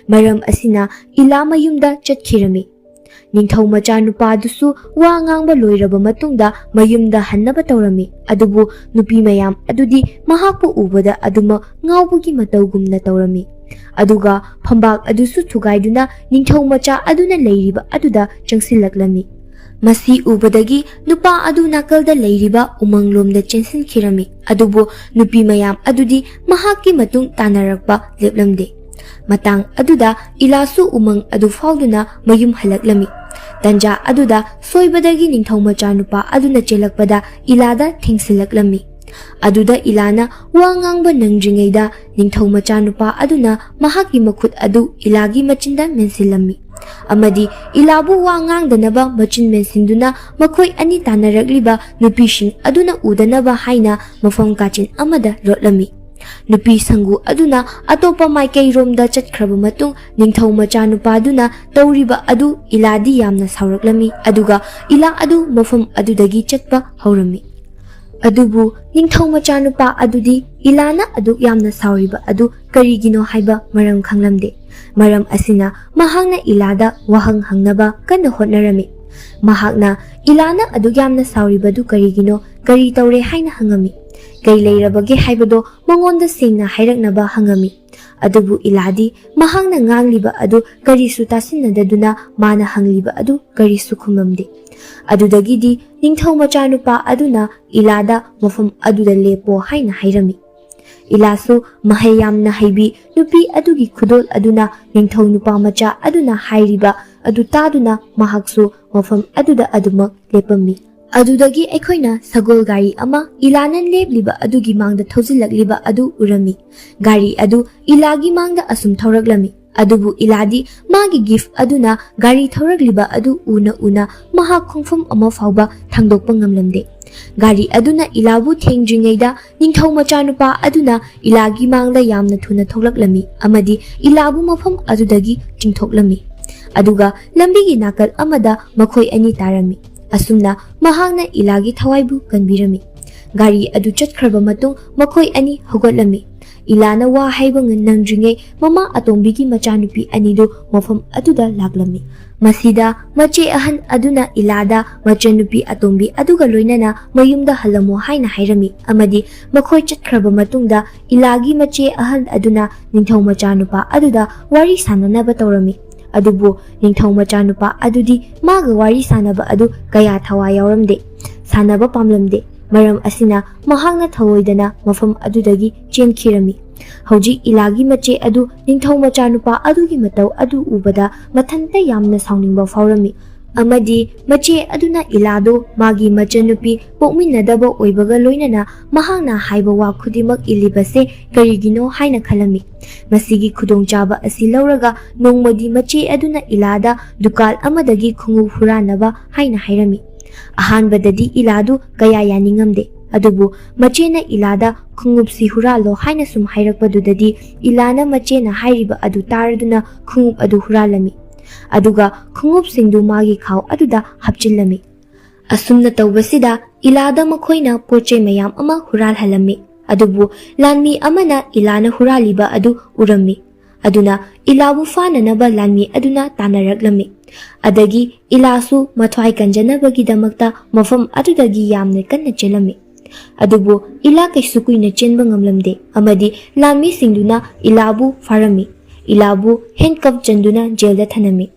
ꯃꯔꯝ ꯑꯁꯤꯅ ꯏꯂꯥ ꯃꯌꯨꯝꯗ ꯆꯠꯈꯤꯔꯝꯃꯤ꯫ ꯅꯤꯡꯊꯧ ꯃꯆꯥꯅꯨꯄꯥꯗꯨꯁꯨ ꯋꯥ ꯉꯥꯡꯕ ꯂꯣꯏꯔꯕ ꯃꯇꯨꯡꯗ ꯃꯌꯨꯝꯗ ꯍꯟꯅꯕ ꯇꯧꯔꯝꯃꯤ꯫ ꯑꯗꯨꯕꯨ ꯅꯨꯄꯤ ꯃꯌꯥꯝ ꯑꯗꯨꯗꯤ ꯃꯍꯥꯛꯄꯨ ꯎꯕꯗ ꯑꯗꯨꯃꯛ ꯉꯥꯎꯕꯒꯤ ꯃꯇꯧꯒꯨꯝꯅ ꯇꯧꯔꯝꯃꯤ꯫ ꯑꯗꯨꯒ ꯐꯝꯕꯥꯛ ꯑꯗꯨꯁꯨ ꯊꯨꯒꯥꯏꯗꯨꯅ ꯅꯤꯡꯊꯧ ꯃꯆꯥ ꯑꯗꯨꯅ ꯂꯩꯔꯤꯕ ꯑꯗꯨꯗ ꯆꯪꯁꯤꯜꯂꯛꯂꯝꯃꯤ꯫ ꯃꯁꯤ ꯎꯕꯗꯒꯤ ꯅꯨꯄꯥ ꯑꯗꯨ ꯅꯥꯀꯜꯗ ꯂꯩꯔꯤꯕ ꯎꯃꯪꯂꯣꯝꯗ ꯆꯦꯟꯁꯤꯟꯈꯤꯔꯝꯃꯤ꯫ ꯑꯗꯨꯕꯨ ꯅꯨꯄꯤ ꯃꯌꯥꯝ ꯑꯗꯨꯗꯤ ꯃꯍꯥꯛꯀꯤ ꯃꯇꯨꯡ ꯇꯥꯟꯅꯔꯛꯄ ꯂꯦꯞꯂꯝꯗꯦ꯫ ꯃꯇꯥꯡ ꯑꯗꯨꯗ ꯏꯂꯥꯁꯨ ꯎꯃꯪ ꯑꯗꯨ ꯐꯥꯎꯗꯨꯅ ꯃꯌꯨꯝ ꯍꯜꯂꯛꯂꯝꯃꯤ꯫ ꯇꯟꯖꯥ ꯑꯗꯨꯗ ꯁꯣꯏꯕꯗꯒꯤ ꯅꯤꯡꯊꯧ ꯃꯆꯥꯅꯨꯄꯥ ꯑꯗꯨꯅ ꯆꯦꯜꯂꯛꯄꯗ ꯏꯂꯥꯗ ꯊꯦꯡꯁꯤꯜꯂꯛꯂꯝꯃꯤ꯫ ꯑꯗꯨꯗ ꯏꯂꯥꯅ ꯋꯥ ꯉꯥꯡꯕ ꯅꯪꯗ꯭ꯔꯤꯉꯩꯗ ꯅꯤꯡꯊꯧ ꯃꯆꯥꯅꯨꯄꯥ ꯑꯗꯨꯅ ꯃꯍꯥꯛꯀꯤ ꯃꯈꯨꯠ ꯑꯗꯨ ꯏꯂꯥꯒꯤ ꯃꯆꯤꯟꯗ ꯃꯦꯟꯁꯤꯜꯂꯝꯃꯤ ꯑꯃꯗꯤ ꯏꯂꯥꯕꯨ ꯋꯥ ꯉꯥꯡꯗꯅꯕ ꯃꯆꯤꯟ ꯃꯦꯟꯁꯤꯟꯗꯨꯅ ꯃꯈꯣꯏ ꯑꯅꯤ ꯇꯥꯟꯅꯔꯛꯂꯤꯕ ꯅꯨꯄꯤꯁꯤꯡ ꯑꯗꯨꯅ ꯎꯗꯅꯕ ꯍꯥꯏꯅ ꯃꯐꯝ ꯀꯥꯆꯤꯟ ꯑꯃꯗ ꯂꯣꯠꯂꯝꯃꯤ꯫ ꯅꯨꯄꯤ ꯁꯪꯒꯨ ꯑꯗꯨꯅ ꯑꯇꯣꯞꯄ ꯃꯥꯏꯀꯩꯔꯣꯝꯗ ꯆꯠꯈ꯭ꯔꯕ ꯃꯇꯨꯡ ꯅꯤꯡꯊꯧ ꯃꯆꯥꯅꯨꯄꯥꯗꯨꯅ ꯇꯧꯔꯤꯕ ꯑꯗꯨ ꯏꯂꯥꯗꯤ ꯌꯥꯝꯅ ꯁꯥꯎꯔꯛꯂꯝꯃꯤ꯫ ꯑꯗꯨꯒ ꯏꯂꯥ ꯑꯗꯨ ꯃꯐꯝ ꯑꯗꯨꯗꯒꯤ ꯆꯠꯄ ꯍꯧꯔꯝꯃꯤ꯫ ꯑꯗꯨꯕꯨ ꯅꯤꯡꯊꯧ ꯃꯆꯥꯅꯨꯄꯥ ꯑꯗꯨꯗꯤ ꯏꯂꯥꯅ ꯑꯗꯨꯛ ꯌꯥꯝꯅ ꯁꯥꯎꯔꯤꯕ ꯑꯗꯨ ꯀꯔꯤꯒꯤꯅꯣ ꯍꯥꯏꯕ ꯃꯔꯝ ꯈꯪꯂꯝꯗꯦ꯫ ꯃꯔꯝ ꯑꯁꯤꯅ ꯃꯍꯥꯛꯅ ꯏꯂꯥꯗ ꯋꯥꯍꯪ ꯍꯪꯅꯕ ꯀꯟꯅ ꯍꯣꯠꯅꯔꯝꯃꯤ꯫ ꯃꯍꯥꯛꯅ ꯏꯂꯥꯅ ꯑꯗꯨꯛ ꯌꯥꯝꯅ ꯁꯥꯎꯔꯤꯕꯗꯨ ꯀꯔꯤꯒꯤꯅꯣ, ꯀꯔꯤ ꯇꯧꯔꯦ ꯍꯥꯏꯅ ꯍꯪꯉꯝꯃꯤ꯫ ꯀꯩ ꯂꯩꯔꯕꯒꯦ ꯍꯥꯏꯕꯗꯣ ꯃꯉꯣꯟꯗ ꯁꯦꯡꯅ ꯍꯥꯏꯔꯛꯅꯕ ꯍꯪꯉꯝꯃꯤ꯫ ꯑꯗꯨꯕꯨ ꯏꯂꯥꯗꯤ ꯃꯍꯥꯛꯅ ꯉꯥꯡꯂꯤꯕ ꯑꯗꯨ ꯀꯔꯤꯁꯨ ꯇꯥꯁꯤꯟꯅꯗꯗꯨꯅ ꯃꯥꯅ ꯍꯪꯂꯤꯕ ꯑꯗꯨ ꯀꯔꯤꯁꯨ ꯈꯨꯝꯃꯝꯗꯦ꯫ ꯑꯗꯨꯗꯒꯤꯗꯤ ꯅꯤꯡꯊꯧ ꯃꯆꯥꯅꯨꯄꯥ ꯑꯗꯨꯅ ꯏꯂꯥꯗ ꯃꯐꯝ ꯑꯗꯨꯗ ꯂꯦꯞꯄꯣ ꯍꯥꯏꯅ ꯍꯥꯏꯔꯝꯃꯤ꯫ ꯏꯂꯥꯁꯨ ꯃꯍꯩ ꯌꯥꯝꯅ ꯍꯩꯕꯤ ꯅꯨꯄꯤ ꯑꯗꯨꯒꯤ ꯈꯨꯗꯣꯜ ꯑꯗꯨꯅ ꯅꯤꯡꯊꯧ ꯅꯨꯄꯥ ꯃꯆꯥ ꯑꯗꯨꯅ ꯍꯥꯏꯔꯤꯕ ꯑꯗꯨ ꯇꯥꯗꯨꯅ ꯃꯍꯥꯛꯁꯨ ꯃꯐꯝ ꯑꯗꯨꯗ ꯑꯗꯨꯃꯛ ꯂꯦꯞꯄꯝꯃꯤ꯫ ꯑꯗꯨꯗꯒꯤ ꯑꯩꯈꯣꯏꯅ ꯁꯒꯣꯜ ꯒꯥꯔꯤ ꯑꯃ ꯏꯂꯥꯅ ꯂꯦꯞꯂꯤꯕ ꯑꯗꯨꯒꯤ ꯃꯥꯡꯗ ꯊꯧꯖꯤꯜꯂꯛꯂꯤꯕ ꯑꯗꯨ ꯎꯔꯝꯃꯤ꯫ ꯒꯥꯔꯤ ꯑꯗꯨ ꯏꯂꯥꯒꯤ ꯃꯥꯡꯗ ꯑꯁꯨꯝ ꯊꯧꯔꯛꯂꯝꯃꯤ꯫ ꯑꯗꯨꯕꯨ ꯏꯂꯥꯗꯤ ꯃꯥꯒꯤ ꯒꯤꯐ ꯑꯗꯨꯅ ꯒꯥꯔꯤ ꯊꯧꯔꯛꯂꯤꯕ ꯑꯗꯨ ꯎꯅ ꯎꯅ ꯃꯍꯥꯛ ꯈꯣꯡꯐꯝ ꯑꯃ ꯐꯥꯎꯕ ꯊꯥꯡꯗꯣꯛꯄ ꯉꯝꯂꯝꯗꯦ꯫ ꯒꯥꯔꯤ ꯑꯗꯨꯅ ꯏꯂꯥꯕꯨ ꯊꯦꯡꯗ꯭ꯔꯤꯉꯩꯗ ꯅꯤꯡꯊꯧ ꯃꯆꯥꯅꯨꯄꯥ ꯑꯗꯨꯅ ꯏꯂꯥꯒꯤ ꯃꯥꯡꯗ ꯌꯥꯝꯅ ꯊꯨꯅ ꯊꯣꯛꯂꯛꯂꯝꯃꯤ ꯑꯃꯗꯤ ꯏꯂꯥꯕꯨ ꯃꯐꯝ ꯑꯗꯨꯗꯒꯤ ꯆꯤꯡꯊꯣꯛꯂꯝꯃꯤ꯫ ꯑꯗꯨꯒ ꯂꯝꯕꯤꯒꯤ ꯅꯥꯀꯜ ꯑꯃꯗ ꯃꯈꯣꯏ ꯑꯅꯤ ꯇꯥꯔꯝꯃꯤ꯫ ꯑꯁꯨꯝꯅ ꯃꯍꯥꯛꯅ ꯏꯂꯥꯒꯤ ꯊꯋꯥꯏꯕꯨ ꯀꯟꯕꯤꯔꯝꯃꯤ꯫ ꯒꯥꯔꯤ ꯑꯗꯨ ꯆꯠꯈ꯭ꯔꯕ ꯃꯇꯨꯡ ꯃꯈꯣꯏ ꯑꯅꯤ ꯍꯧꯒꯠꯂꯝꯃꯤ꯫ ꯏꯂꯥꯅ ꯋꯥ ꯍꯥꯏꯕ ꯅꯪꯗ꯭ꯔꯤꯉꯩ ꯃꯃꯥ ꯑꯇꯣꯝꯕꯤꯒꯤ ꯃꯆꯥꯅꯨꯄꯤ ꯑꯅꯤꯗꯨ ꯃꯐꯝ ꯑꯗꯨꯗ ꯂꯥꯛꯂꯝꯃꯤ꯫ ꯃꯁꯤꯗ ꯃꯆꯦ ꯑꯍꯟ ꯑꯗꯨꯅ ꯏꯂꯥꯗ ꯃꯆꯟꯅꯨꯄꯤ ꯑꯇꯣꯝꯕꯤ ꯑꯗꯨꯒ ꯂꯣꯏꯅꯅ ꯃꯌꯨꯝꯗ ꯍꯜꯂꯝꯃꯨ ꯍꯥꯏꯅ ꯍꯥꯏꯔꯝꯃꯤ ꯑꯃꯗꯤ ꯃꯈꯣꯏ ꯆꯠꯈ꯭ꯔꯕ ꯃꯇꯨꯡꯗ ꯏꯂꯥꯒꯤ ꯃꯆꯦ ꯑꯍꯜ ꯑꯗꯨꯅ ꯅꯤꯡꯊꯧ ꯃꯆꯥꯅꯨꯄꯥ ꯑꯗꯨꯗ ꯋꯥꯔꯤ ꯁꯥꯟꯅꯅꯕ ꯇꯧꯔꯝꯃꯤ꯫ ꯑꯗꯨꯕꯨ ꯅꯤꯡꯊꯧ ꯃꯆꯥꯅꯨꯄꯥ ꯑꯗꯨꯗꯤ ꯃꯥꯒ ꯋꯥꯔꯤ ꯁꯥꯟꯅꯕ ꯑꯗꯨ ꯀꯌꯥ ꯊꯋꯥꯏ ꯌꯥꯎꯔꯝꯗꯦ, ꯁꯥꯟꯅꯕ ꯄꯥꯝꯂꯝꯗꯦ꯫ ꯃꯔꯝ ꯑꯁꯤꯅ ꯃꯍꯥꯛꯅ ꯊꯧꯑꯣꯏꯗꯅ ꯃꯐꯝ ꯑꯗꯨꯗꯒꯤ ꯆꯦꯟꯈꯤꯔꯝꯃꯤ꯫ ꯍꯧꯖꯤꯛ ꯏꯂꯥꯒꯤ ꯃꯆꯦ ꯑꯗꯨ ꯅꯤꯡꯊꯧ ꯃꯆꯥꯅꯨꯄꯥ ꯑꯗꯨꯒꯤ ꯃꯇꯧ ꯑꯗꯨ ꯎꯕꯗ ꯃꯊꯟꯇ ꯌꯥꯝꯅ ꯁꯥꯎꯅꯤꯡꯕ ꯐꯥꯎꯔꯝꯃꯤ ꯑꯃꯗꯤ ꯃꯆꯦ ꯑꯗꯨꯅ ꯏꯂꯥꯗꯣ ꯃꯥꯒꯤ ꯃꯆꯟꯅꯨꯄꯤ ꯄꯣꯛꯃꯤꯟꯅꯗꯕ ꯑꯣꯏꯕꯒ ꯂꯣꯏꯅꯅ ꯃꯍꯥꯛꯅ ꯍꯥꯏꯕ ꯋꯥ ꯈꯨꯗꯤꯡꯃꯛ ꯏꯜꯂꯤꯕꯁꯦ ꯀꯔꯤꯒꯤꯅꯣ ꯍꯥꯏꯅ ꯈꯜꯂꯝꯃꯤ꯫ ꯃꯁꯤꯒꯤ ꯈꯨꯗꯣꯡꯆꯥꯕ ꯑꯁꯤ ꯂꯧꯔꯒ ꯅꯣꯡꯃꯗꯤ ꯃꯆꯦ ꯑꯗꯨꯅ ꯏꯂꯥꯗ ꯗꯨꯀꯥꯟ ꯑꯃꯗꯒꯤ ꯈꯣꯡꯎꯞ ꯍꯨꯔꯥꯟꯅꯕ ꯍꯥꯏꯅ ꯍꯥꯏꯔꯝꯃꯤ꯫ ꯑꯍꯥꯟꯕꯗꯗꯤ ꯏꯂꯥꯗꯨ ꯀꯌꯥ ꯌꯥꯅꯤꯡꯉꯝꯗꯦ, ꯑꯗꯨꯕꯨ ꯃꯆꯦꯅ ꯏꯂꯥꯗ ꯈꯣꯡꯎꯞꯁꯤ ꯍꯨꯔꯥꯜꯂꯣ ꯍꯥꯏꯅ ꯁꯨꯝ ꯍꯥꯏꯔꯛꯄꯗꯨꯗꯗꯤ ꯏꯂꯥꯅ ꯃꯆꯦꯅ ꯍꯥꯏꯔꯤꯕ ꯑꯗꯨ ꯇꯥꯔꯗꯨꯅ ꯈꯣꯡꯎꯞ ꯑꯗꯨ ꯍꯨꯔꯥꯜꯂꯝꯃꯤ꯫ ꯑꯗꯨꯒ ꯈꯣꯡꯎꯞꯁꯤꯡꯗꯨ ꯃꯥꯒꯤ ꯈꯥꯎ ꯑꯗꯨꯗ ꯍꯥꯞꯆꯤꯜꯂꯝꯃꯤ꯫ ꯑꯁꯨꯝꯅ ꯇꯧꯕꯁꯤꯗ ꯏꯂꯥꯗ ꯃꯈꯣꯏꯅ ꯄꯣꯠ ꯆꯩ ꯃꯌꯥꯝ ꯑꯃ ꯍꯨꯔꯥꯜꯍꯜꯂꯝꯃꯤ꯫ ꯑꯗꯨꯕꯨ ꯂꯥꯟꯃꯤ ꯑꯃꯅ ꯏꯂꯥꯅ ꯍꯨꯔꯥꯜꯂꯤꯕ ꯑꯗꯨ ꯎꯔꯝꯃꯤ꯫ ꯑꯗꯨꯅ ꯏꯂꯥꯕꯨ ꯐꯥꯅꯅꯕ ꯂꯥꯟꯃꯤ ꯑꯗꯨꯅ ꯇꯥꯟꯅꯔꯛꯂꯝꯃꯤ꯫ ꯑꯗꯒꯤ ꯏꯂꯥꯁꯨ ꯃꯊ꯭ꯋꯥꯏ ꯀꯟꯖꯅꯕꯒꯤꯗꯃꯛꯇ ꯃꯐꯝ ꯑꯗꯨꯗꯒꯤ ꯌꯥꯝꯅ ꯀꯟꯅ ꯆꯦꯜꯂꯝꯃꯤ꯫ ꯑꯗꯨꯕꯨ ꯏꯂꯥ ꯀꯩꯁꯨ ꯀꯨꯏꯅ ꯆꯦꯟꯕ ꯉꯝꯂꯝꯗꯦ ꯑꯃꯗꯤ ꯂꯥꯟꯃꯤꯁꯤꯡꯗꯨꯅ ꯏꯂꯥꯕꯨ ꯐꯥꯔꯝꯃꯤ꯫ ꯏꯂꯥꯕꯨ ꯍꯦꯟꯀꯞ ꯆꯟꯗꯨꯅ ꯖꯦꯜꯗ ꯊꯅꯝꯃꯤ꯫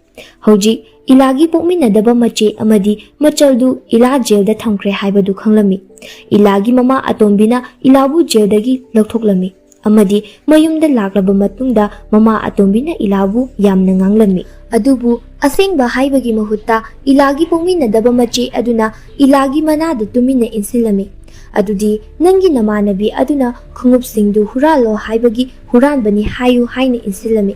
ꯍꯧꯖꯤꯛ ꯏꯂꯥꯒꯤ ꯄꯣꯛꯃꯤꯟꯅꯗꯕ ꯃꯆꯦ ꯑꯃꯗꯤ ꯃꯆꯜꯗꯨ ꯏꯂꯥ ꯖꯦꯜꯗ ꯊꯝꯈ꯭ꯔꯦ ꯍꯥꯏꯕꯗꯨ ꯈꯪꯂꯝꯃꯤ꯫ ꯏꯂꯥꯒꯤ ꯃꯃꯥ ꯑꯇꯣꯝꯕꯤꯅ ꯏꯂꯥꯕꯨ ꯖꯦꯜꯗꯒꯤ ꯂꯧꯊꯣꯛꯂꯝꯃꯤ ꯑꯃꯗꯤ ꯃꯌꯨꯝꯗ ꯂꯥꯛꯂꯕ ꯃꯇꯨꯡꯗ ꯃꯃꯥ ꯑꯇꯣꯝꯕꯤꯅ ꯏꯂꯥꯕꯨ ꯌꯥꯝꯅ ꯉꯥꯡꯂꯝꯃꯤ꯫ ꯑꯗꯨꯕꯨ ꯑꯁꯦꯡꯕ ꯍꯥꯏꯕꯒꯤ ꯃꯍꯨꯠꯇ ꯏꯂꯥꯒꯤ ꯄꯣꯛꯃꯤꯟꯅꯗꯕ ꯃꯆꯦ ꯑꯗꯨꯅ ꯏꯂꯥꯒꯤ ꯃꯅꯥꯗ ꯇꯨꯃꯤꯟꯅ ꯏꯟꯁꯤꯜꯂꯝꯃꯤ꯫ "ꯑꯗꯨꯗꯤ ꯅꯪꯒꯤ ꯅꯃꯥꯟꯅꯕꯤ ꯑꯗꯨꯅ ꯈꯣꯡꯎꯞꯁꯤꯡꯗꯨ ꯍꯨꯔꯥꯜꯂꯣ ꯍꯥꯏꯕꯒꯤ ꯍꯨꯔꯥꯟꯕꯅꯤ ꯍꯥꯏꯌꯨ" ꯍꯥꯏꯅ ꯏꯟꯁꯤꯜꯂꯝꯃꯤ꯫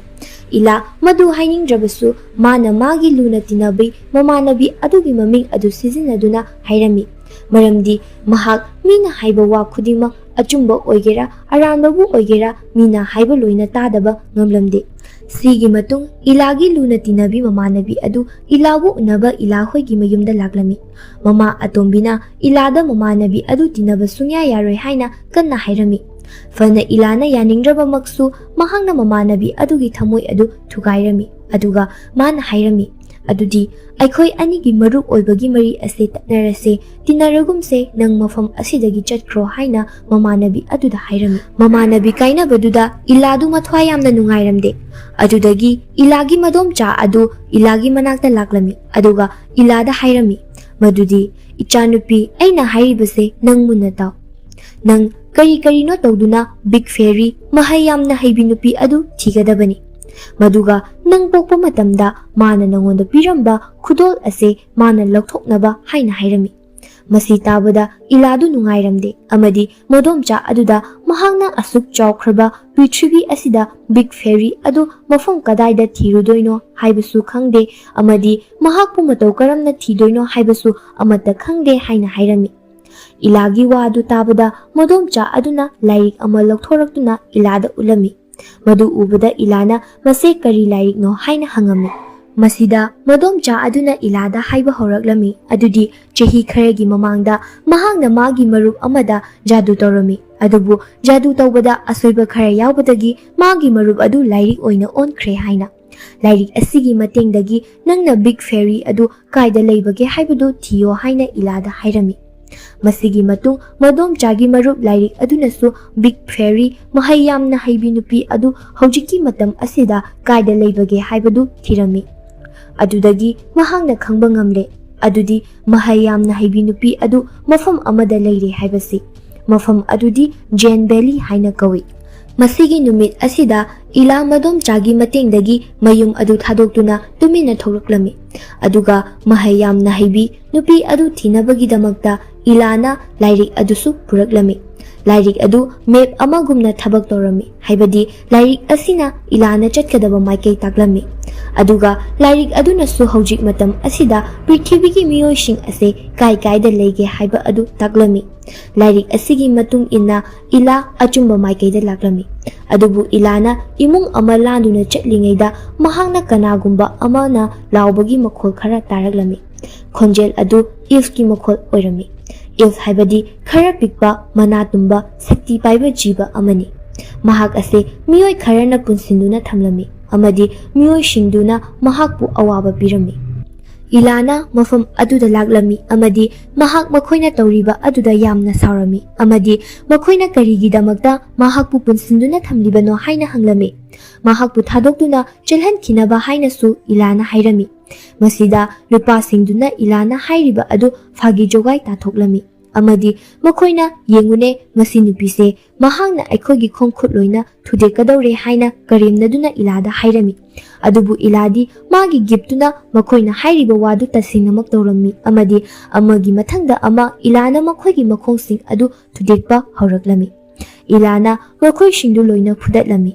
ꯏꯂꯥ ꯃꯗꯨ ꯍꯥꯏꯅꯤꯡꯗ꯭ꯔꯕꯁꯨ ꯃꯥꯅ ꯃꯥꯒꯤ ꯂꯨꯅ ꯇꯤꯟꯅꯕꯤ ꯃꯃꯥꯟꯅꯕꯤ ꯑꯗꯨꯒꯤ ꯃꯃꯤꯡ ꯑꯗꯨ ꯁꯤꯖꯤꯟꯅꯗꯨꯅ ꯍꯥꯏꯔꯝꯃꯤ꯫ ꯃꯔꯝꯗꯤ ꯃꯍꯥꯛ ꯃꯤꯅ ꯍꯥꯏꯕ ꯋꯥ ꯈꯨꯗꯤꯡꯃꯛ, ꯑꯆꯨꯝꯕ ꯑꯣꯏꯒꯦꯔꯥ ꯑꯔꯥꯟꯕꯕꯨ ꯑꯣꯏꯒꯦꯔꯥ, ꯃꯤꯅ ꯍꯥꯏꯕ ꯂꯣꯏꯅ ꯇꯥꯗꯕ ꯉꯝꯂꯝꯗꯦ꯫ ꯁꯤꯒꯤ ꯃꯇꯨꯡ ꯏꯂꯥꯒꯤ ꯂꯨꯅ ꯇꯤꯟꯅꯕꯤ ꯃꯃꯥꯟꯅꯕꯤ ꯑꯗꯨ ꯏꯂꯥꯕꯨ ꯎꯅꯕ ꯏꯂꯥ ꯍꯣꯏꯒꯤ ꯃꯌꯨꯝꯗ ꯂꯥꯛꯂꯝꯃꯤ꯫ ꯃꯃꯥ ꯑꯇꯣꯝꯕꯤꯅ ꯏꯂꯥꯗ ꯃꯃꯥꯟꯅꯕꯤ ꯑꯗꯨ ꯇꯤꯟꯅꯕ ꯁꯨꯡꯌꯥ ꯌꯥꯔꯣꯏ ꯍꯥꯏꯅ ꯀꯟꯅ ꯍꯥꯏꯔꯝꯃꯤ꯫ ꯐꯅ ꯏꯂꯥꯅ ꯌꯥꯅꯤꯡꯗ꯭ꯔꯕꯃꯛꯁꯨ ꯃꯍꯥꯛꯅ ꯃꯃꯥꯟꯅꯕꯤ ꯑꯗꯨꯒꯤ ꯊꯃꯣꯏ ꯑꯗꯨ ꯊꯨꯒꯥꯏꯔꯝꯃꯤ꯫ ꯑꯗꯨꯒ ꯃꯥꯅ ꯍꯥꯏꯔꯝꯃꯤ, "ꯑꯗꯨꯗꯤ ꯑꯩꯈꯣꯏ ꯑꯅꯤꯒꯤ ꯃꯔꯨꯞ ꯑꯣꯏꯕꯒꯤ ꯃꯔꯤ ꯑꯁꯤ ꯇꯠꯅꯔꯁꯦ, ꯇꯤꯟꯅꯔꯒꯨꯝꯁꯦ, ꯅꯪ ꯃꯐꯝ ꯑꯁꯤꯗꯒꯤ ꯆꯠꯈ꯭ꯔꯣ" ꯍꯥꯏꯅ ꯃꯃꯥꯟꯅꯕꯤ ꯑꯗꯨꯗ ꯍꯥꯏꯔꯝꯃꯤ꯫ ꯃꯃꯥꯟꯅꯕꯤ ꯀꯥꯏꯅꯕꯗꯨꯗ ꯏꯂꯥꯗꯨ ꯃꯊ꯭ꯋꯥꯏ ꯌꯥꯝꯅ ꯅꯨꯡꯉꯥꯏꯔꯝꯗꯦ꯫ ꯑꯗꯨꯗꯒꯤ ꯏꯂꯥꯒꯤ ꯃꯗꯣꯝꯆꯥ ꯑꯗꯨ ꯏꯂꯥꯒꯤ ꯃꯅꯥꯛꯇ ꯂꯥꯛꯂꯝꯃꯤ꯫ ꯑꯗꯨꯒ ꯏꯂꯥꯗ ꯍꯥꯏꯔꯝꯃꯤ, "ꯃꯗꯨꯗꯤ ꯏꯆꯥꯅꯨꯄꯤ, ꯑꯩꯅ ꯍꯥꯏꯔꯤꯕꯁꯦ ꯅꯪ ꯃꯨꯟꯅ ꯇꯥꯎ꯫ ꯅꯪ ꯀꯔꯤ ꯀꯔꯤꯅꯣ ꯇꯧꯗꯨꯅ ꯕꯤꯛ ꯐꯦꯔꯤ, ꯃꯍꯩ ꯌꯥꯝꯅ ꯍꯩꯕꯤ ꯅꯨꯄꯤ ꯑꯗꯨ ꯊꯤꯒꯗꯕꯅꯤ꯫ ꯃꯗꯨꯒ ꯅꯪ ꯄꯣꯛꯄ ꯃꯇꯝꯗ ꯃꯥꯅ ꯅꯉꯣꯟꯗ ꯄꯤꯔꯝꯕ ꯈꯨꯗꯣꯜ ꯑꯁꯦ ꯃꯥꯅ ꯂꯧꯊꯣꯛꯅꯕ" ꯍꯥꯏꯅ ꯍꯥꯏꯔꯝꯃꯤ꯫ ꯃꯁꯤ ꯇꯥꯕꯗ ꯏꯂꯥꯗꯨ ꯅꯨꯡꯉꯥꯏꯔꯝꯗꯦ ꯑꯃꯗꯤ ꯃꯗꯣꯝꯆꯥ ꯑꯗꯨꯗ ꯃꯍꯥꯛꯅ ꯑꯁꯨꯛ ꯆꯥꯎꯈ꯭ꯔꯕ ꯄ꯭ꯔꯤꯊꯤꯕꯤ ꯑꯁꯤꯗ ꯕꯤꯛ ꯐꯦꯔꯤ ꯑꯗꯨ ꯃꯐꯝ ꯀꯗꯥꯏꯗ ꯊꯤꯔꯨꯗꯣꯏꯅꯣ ꯍꯥꯏꯕꯁꯨ ꯈꯪꯗꯦ ꯑꯃꯗꯤ ꯃꯍꯥꯛꯄꯨ ꯃꯇꯧ ꯀꯔꯝꯅ ꯊꯤꯗꯣꯏꯅꯣ ꯍꯥꯏꯕꯁꯨ ꯑꯃꯠꯇ ꯈꯪꯗꯦ ꯍꯥꯏꯅ ꯍꯥꯏꯔꯝꯃꯤ꯫ ꯏꯂꯥꯒꯤ ꯋꯥ ꯑꯗꯨ ꯇꯥꯕꯗ ꯃꯗꯣꯝꯆꯥ ꯑꯗꯨꯅ ꯂꯥꯏꯔꯤꯛ ꯑꯃ ꯂꯧꯊꯣꯔꯛꯇꯨꯅ ꯏꯂꯥꯗ ꯎꯠꯂꯝꯃꯤ꯫ ꯃꯗꯨ ꯎꯕꯗ ꯏꯂꯥꯅ "ꯃꯁꯤ ꯀꯔꯤ ꯂꯥꯏꯔꯤꯛꯅꯣ?" ꯍꯥꯏꯅ ꯍꯪꯉꯝꯃꯤ꯫ ꯃꯁꯤꯗ ꯃꯗꯣꯝꯆꯥ ꯑꯗꯨꯅ ꯏꯂꯥꯗ ꯍꯥꯏꯕ ꯍꯧꯔꯛꯂꯝꯃꯤ, ꯑꯗꯨꯗꯤ ꯆꯍꯤ ꯈꯔꯒꯤ ꯃꯃꯥꯡꯗ ꯃꯍꯥꯛꯅ ꯃꯥꯒꯤ ꯃꯔꯨꯞ ꯑꯃꯗ ꯖꯥꯗꯨ ꯇꯧꯔꯝꯃꯤ, ꯑꯗꯨꯕꯨ ꯖꯥꯗꯨ ꯇꯧꯕꯗ ꯑꯁꯣꯏꯕ ꯈꯔ ꯌꯥꯎꯕꯗꯒꯤ ꯃꯥꯒꯤ ꯃꯔꯨꯞ ꯑꯗꯨ ꯂꯥꯏꯔꯤꯛ ꯑꯣꯏꯅ ꯑꯣꯟꯈ꯭ꯔꯦ ꯍꯥꯏꯅ꯫ "ꯂꯥꯏꯔꯤꯛ ꯑꯁꯤꯒꯤ ꯃꯇꯦꯡꯗꯒꯤ ꯅꯪꯅ ꯕꯤꯛ ꯐꯦꯔꯤ ꯑꯗꯨ ꯀꯥꯏꯗ ꯂꯩꯕꯒꯦ ꯍꯥꯏꯕꯗꯨ ꯊꯤꯌꯣ" ꯍꯥꯏꯅ ꯏꯂꯥꯗ ꯍꯥꯏꯔꯝꯃꯤ꯫ ꯃꯁꯤꯒꯤ ꯃꯇꯨꯡ ꯃꯗꯣꯝꯆꯥꯒꯤ ꯃꯔꯨꯞ ꯂꯥꯏꯔꯤꯛ ꯑꯗꯨꯅꯁꯨ ꯕꯤꯛ ꯐꯦꯔꯤ, ꯃꯍꯩ ꯌꯥꯝꯅ ꯍꯩꯕꯤ ꯅꯨꯄꯤ ꯑꯗꯨ ꯍꯧꯖꯤꯛꯀꯤ ꯃꯇꯝ ꯑꯁꯤꯗ ꯀꯥꯏꯗ ꯂꯩꯕꯒꯦ ꯍꯥꯏꯕꯗꯨ ꯊꯤꯔꯝꯃꯤ꯫ ꯑꯗꯨꯗꯒꯤ ꯃꯍꯥꯛꯅ ꯈꯪꯕ ꯉꯝꯂꯦ, ꯑꯗꯨꯗꯤ ꯃꯍꯩ ꯌꯥꯝꯅ ꯍꯩꯕꯤ ꯅꯨꯄꯤ ꯑꯗꯨ ꯃꯐꯝ ꯑꯃꯗ ꯂꯩꯔꯦ ꯍꯥꯏꯕꯁꯤ꯫ ꯃꯐꯝ ꯑꯗꯨꯗꯤ ꯖꯦꯟ ꯚꯦꯂꯤ ꯍꯥꯏꯅ ꯀꯧꯏ꯫ ꯃꯁꯤꯒꯤ ꯅꯨꯃꯤꯠ ꯑꯁꯤꯗ ꯏꯂꯥ ꯃꯗꯣꯝꯆꯥꯒꯤ ꯃꯇꯦꯡꯗꯒꯤ ꯃꯌꯨꯝ ꯑꯗꯨ ꯊꯥꯗꯣꯛꯇꯨꯅ ꯇꯨꯃꯤꯟꯅ ꯊꯣꯛꯂꯛꯂꯝꯃꯤ꯫ ꯑꯗꯨꯒ ꯃꯍꯩ ꯌꯥꯝꯅ ꯍꯩꯕꯤ ꯅꯨꯄꯤ ꯑꯗꯨ ꯊꯤꯅꯕꯒꯤꯗꯃꯛꯇ ꯏꯂꯥꯅ ꯂꯥꯏꯔꯤꯛ ꯑꯗꯨꯁꯨ ꯄꯨꯔꯛꯂꯝꯃꯤ꯫ ꯂꯥꯏꯔꯤꯛ ꯑꯗꯨ ꯃꯦꯞ ꯑꯃꯒꯨꯝꯅ ꯊꯕꯛ ꯇꯧꯔꯝꯃꯤ, ꯍꯥꯏꯕꯗꯤ ꯂꯥꯏꯔꯤꯛ ꯑꯁꯤꯅ ꯏꯂꯥꯅ ꯆꯠꯀꯗꯕ ꯃꯥꯏꯀꯩ ꯇꯥꯛꯂꯝꯃꯤ꯫ ꯑꯗꯨꯒ ꯂꯥꯏꯔꯤꯛ ꯑꯗꯨꯅꯁꯨ ꯍꯧꯖꯤꯛ ꯃꯇꯝ ꯑꯁꯤꯗ ꯄ꯭ꯔꯤꯊꯤꯕꯤꯒꯤ ꯃꯤꯑꯣꯏꯁꯤꯡ ꯑꯁꯦ ꯀꯥꯏ ꯀꯥꯏꯗ ꯂꯩꯒꯦ ꯍꯥꯏꯕ ꯑꯗꯨ ꯇꯥꯛꯂꯝꯃꯤ꯫ ꯂꯥꯏꯔꯤꯛ ꯑꯁꯤꯒꯤ ꯃꯇꯨꯡ ꯏꯟꯅ ꯏꯂꯥ ꯑꯆꯨꯝꯕ ꯃꯥꯏꯀꯩꯗ ꯂꯥꯛꯂꯝꯃꯤ꯫ ꯑꯗꯨꯕꯨ ꯏꯂꯥꯅ ꯏꯃꯨꯡ ꯑꯃ ꯂꯥꯟꯗꯨꯅ ꯆꯠꯂꯤꯉꯩꯗ ꯃꯍꯥꯛꯅ ꯀꯅꯥꯒꯨꯝꯕ ꯑꯃꯅ ꯂꯥꯎꯕꯒꯤ ꯃꯈꯣꯜ ꯈꯔ ꯇꯥꯔꯛꯂꯝꯃꯤ꯫ ꯈꯣꯟꯖꯦꯜ ꯑꯗꯨ ꯏꯜꯐꯀꯤ ꯃꯈꯣꯜ ꯑꯣꯏꯔꯝꯃꯤ꯫ ꯏꯜꯐ ꯍꯥꯏꯕꯗꯤ ꯈꯔ ꯄꯤꯛꯄ, ꯃꯅꯥ ꯇꯨꯝꯕ, ꯁꯛꯇꯤ ꯄꯥꯏꯕ ꯖꯤꯕ ꯑꯃꯅꯤ꯫ ꯃꯍꯥꯛ ꯑꯁꯦ ꯃꯤꯑꯣꯏ ꯈꯔꯅ ꯄꯨꯟꯁꯤꯟꯗꯨꯅ ꯊꯝꯂꯝꯃꯤ ꯑꯃꯗꯤ ꯃꯤꯑꯣꯏꯁꯤꯡꯗꯨꯅ ꯃꯍꯥꯛꯄꯨ ꯑꯋꯥꯕ ꯄꯤꯔꯝꯃꯤ꯫ ꯏꯂꯥꯅ ꯃꯐꯝ ꯑꯗꯨꯗ ꯂꯥꯛꯂꯝꯃꯤ ꯑꯃꯗꯤ ꯃꯍꯥꯛ ꯃꯈꯣꯏꯅ ꯇꯧꯔꯤꯕ ꯑꯗꯨꯗ ꯌꯥꯝꯅ ꯁꯥꯎꯔꯝꯃꯤ ꯑꯃꯗꯤ ꯃꯈꯣꯏꯅ ꯀꯔꯤꯒꯤꯗꯃꯛꯇ ꯃꯍꯥꯛꯄꯨ ꯄꯨꯟꯁꯤꯟꯗꯨꯅ ꯊꯝꯂꯤꯕꯅꯣ ꯍꯥꯏꯅ ꯍꯪꯂꯝꯃꯤ꯫ ꯃꯍꯥꯛꯄꯨ ꯊꯥꯗꯣꯛꯇꯨꯅ ꯆꯦꯜꯍꯟꯈꯤꯅꯕ ꯍꯥꯏꯅꯁꯨ ꯏꯂꯥꯅ ꯍꯥꯏꯔꯝꯃꯤ꯫ ꯃꯁꯤꯗ ꯅꯨꯄꯥꯁꯤꯡꯗꯨꯅ ꯏꯂꯥꯅ ꯍꯥꯏꯔꯤꯕ ꯑꯗꯨ ꯐꯥꯒꯤ ꯖꯣꯒꯥꯏ ꯇꯥꯊꯣꯛꯂꯝꯃꯤ ꯑꯃꯗꯤ ꯃꯈꯣꯏꯅ "ꯌꯦꯡꯉꯨꯅꯦ, ꯃꯁꯤ ꯅꯨꯄꯤꯁꯦ, ꯃꯍꯥꯛꯅ ꯑꯩꯈꯣꯏꯒꯤ ꯈꯣꯡ ꯈꯨꯠ ꯂꯣꯏꯅ ꯊꯨꯗꯦꯛꯀꯗꯧꯔꯦ" ꯍꯥꯏꯅ ꯀꯔꯦꯝꯅꯗꯨꯅ ꯏꯂꯥꯗ ꯍꯥꯏꯔꯝꯃꯤ꯫ ꯑꯗꯨꯕꯨ ꯏꯂꯥꯗꯤ ꯃꯥꯒꯤ ꯒꯤꯐꯇꯨꯅ ꯃꯈꯣꯏꯅ ꯍꯥꯏꯔꯤꯕ ꯋꯥꯗꯨ ꯇꯁꯦꯡꯅꯃꯛ ꯇꯧꯔꯝꯃꯤ ꯑꯃꯗꯤ ꯑꯃꯒꯤ ꯃꯊꯪꯗ ꯑꯃ ꯏꯂꯥꯅ ꯃꯈꯣꯏꯒꯤ ꯃꯈꯣꯡꯁꯤꯡ ꯑꯗꯨ ꯊꯨꯗꯦꯛꯄ ꯍꯧꯔꯛꯂꯝꯃꯤ꯫ ꯏꯂꯥꯅ ꯃꯈꯣꯏꯁꯤꯡꯗꯨ ꯂꯣꯏꯅ ꯐꯨꯗꯠꯂꯝꯃꯤ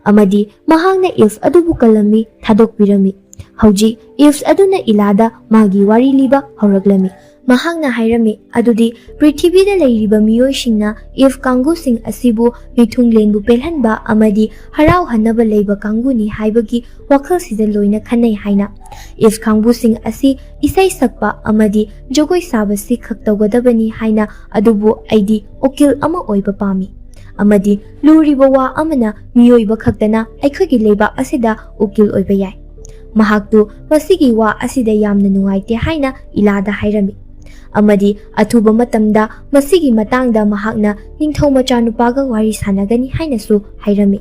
ꯑꯃꯗꯤ ꯃꯍꯥꯛꯅ ꯏꯜꯐ ꯑꯗꯨꯕꯨ ꯀꯜꯂꯝꯃꯤ, ꯊꯥꯗꯣꯛꯄꯤꯔꯝꯃꯤ꯫ ꯍꯧꯖꯤꯛ ꯏꯜꯐ ꯑꯗꯨꯅ ꯏꯂꯥꯗ ꯃꯥꯒꯤ ꯋꯥꯔꯤ ꯂꯤꯕ ꯍꯧꯔꯛꯂꯝꯃꯤ꯫ ꯃꯍꯥꯛꯅ ꯍꯥꯏꯔꯝꯃꯤ, ꯑꯗꯨꯗꯤ ꯄ꯭ꯔꯤꯊꯤꯕꯤꯗ ꯂꯩꯔꯤꯕ ꯃꯤꯑꯣꯏꯁꯤꯡꯅ ꯏꯜꯐ ꯀꯥꯡꯕꯨꯁꯤꯡ ꯑꯁꯤꯕꯨ ꯃꯤꯊꯨꯡꯂꯦꯟꯕꯨ ꯄꯦꯜꯍꯟꯕ ꯑꯃꯗꯤ ꯍꯔꯥꯎꯍꯟꯅꯕ ꯂꯩꯕ ꯀꯥꯡꯕꯨꯅꯤ ꯍꯥꯏꯕꯒꯤ ꯋꯥꯈꯜꯁꯤꯗ ꯂꯣꯏꯅ ꯈꯟꯅꯩ ꯍꯥꯏꯅ꯫ ꯏꯜꯐ ꯀꯥꯡꯕꯨꯁꯤꯡ ꯑꯁꯤ ꯏꯁꯩ ꯁꯛꯄ ꯑꯃꯗꯤ ꯖꯒꯣꯏ ꯁꯥꯕꯁꯤ ꯈꯛ ꯇꯧꯒꯗꯕꯅꯤ ꯍꯥꯏꯅ, ꯑꯗꯨꯕꯨ ꯑꯩꯗꯤ ꯎꯀꯤꯜ ꯑꯃ ꯑꯣꯏꯕ ꯄꯥꯝꯃꯤ ꯑꯃꯗꯤ ꯂꯨꯔꯤꯕ ꯋꯥ ꯑꯃꯅ ꯃꯤꯑꯣꯏꯕ ꯈꯛꯇꯅ ꯑꯩꯈꯣꯏꯒꯤ ꯂꯩꯕꯥꯛ ꯑꯁꯤꯗ ꯎꯀꯤꯜ ꯑꯣꯏꯕ ꯌꯥꯏ꯫ ꯃꯍꯥꯛꯇꯨ ꯃꯁꯤꯒꯤ ꯋꯥ ꯑꯁꯤꯗ ꯌꯥꯝꯅ ꯅꯨꯡꯉꯥꯏꯇꯦ ꯍꯥꯏꯅ ꯏꯂꯥꯗ ꯍꯥꯏꯔꯝꯃꯤ꯫ ꯑꯃꯗꯤ ꯑꯊꯨꯕ ꯃꯇꯝꯗ ꯃꯁꯤꯒꯤ ꯃꯇꯥꯡꯗ ꯃꯍꯥꯛꯅ ꯅꯤꯡꯊꯧ ꯃꯆꯥꯅꯨꯄꯥꯒ ꯋꯥꯔꯤ ꯁꯥꯟꯅꯒꯅꯤ ꯍꯥꯏꯅꯁꯨ ꯍꯥꯏꯔꯝꯃꯤ꯫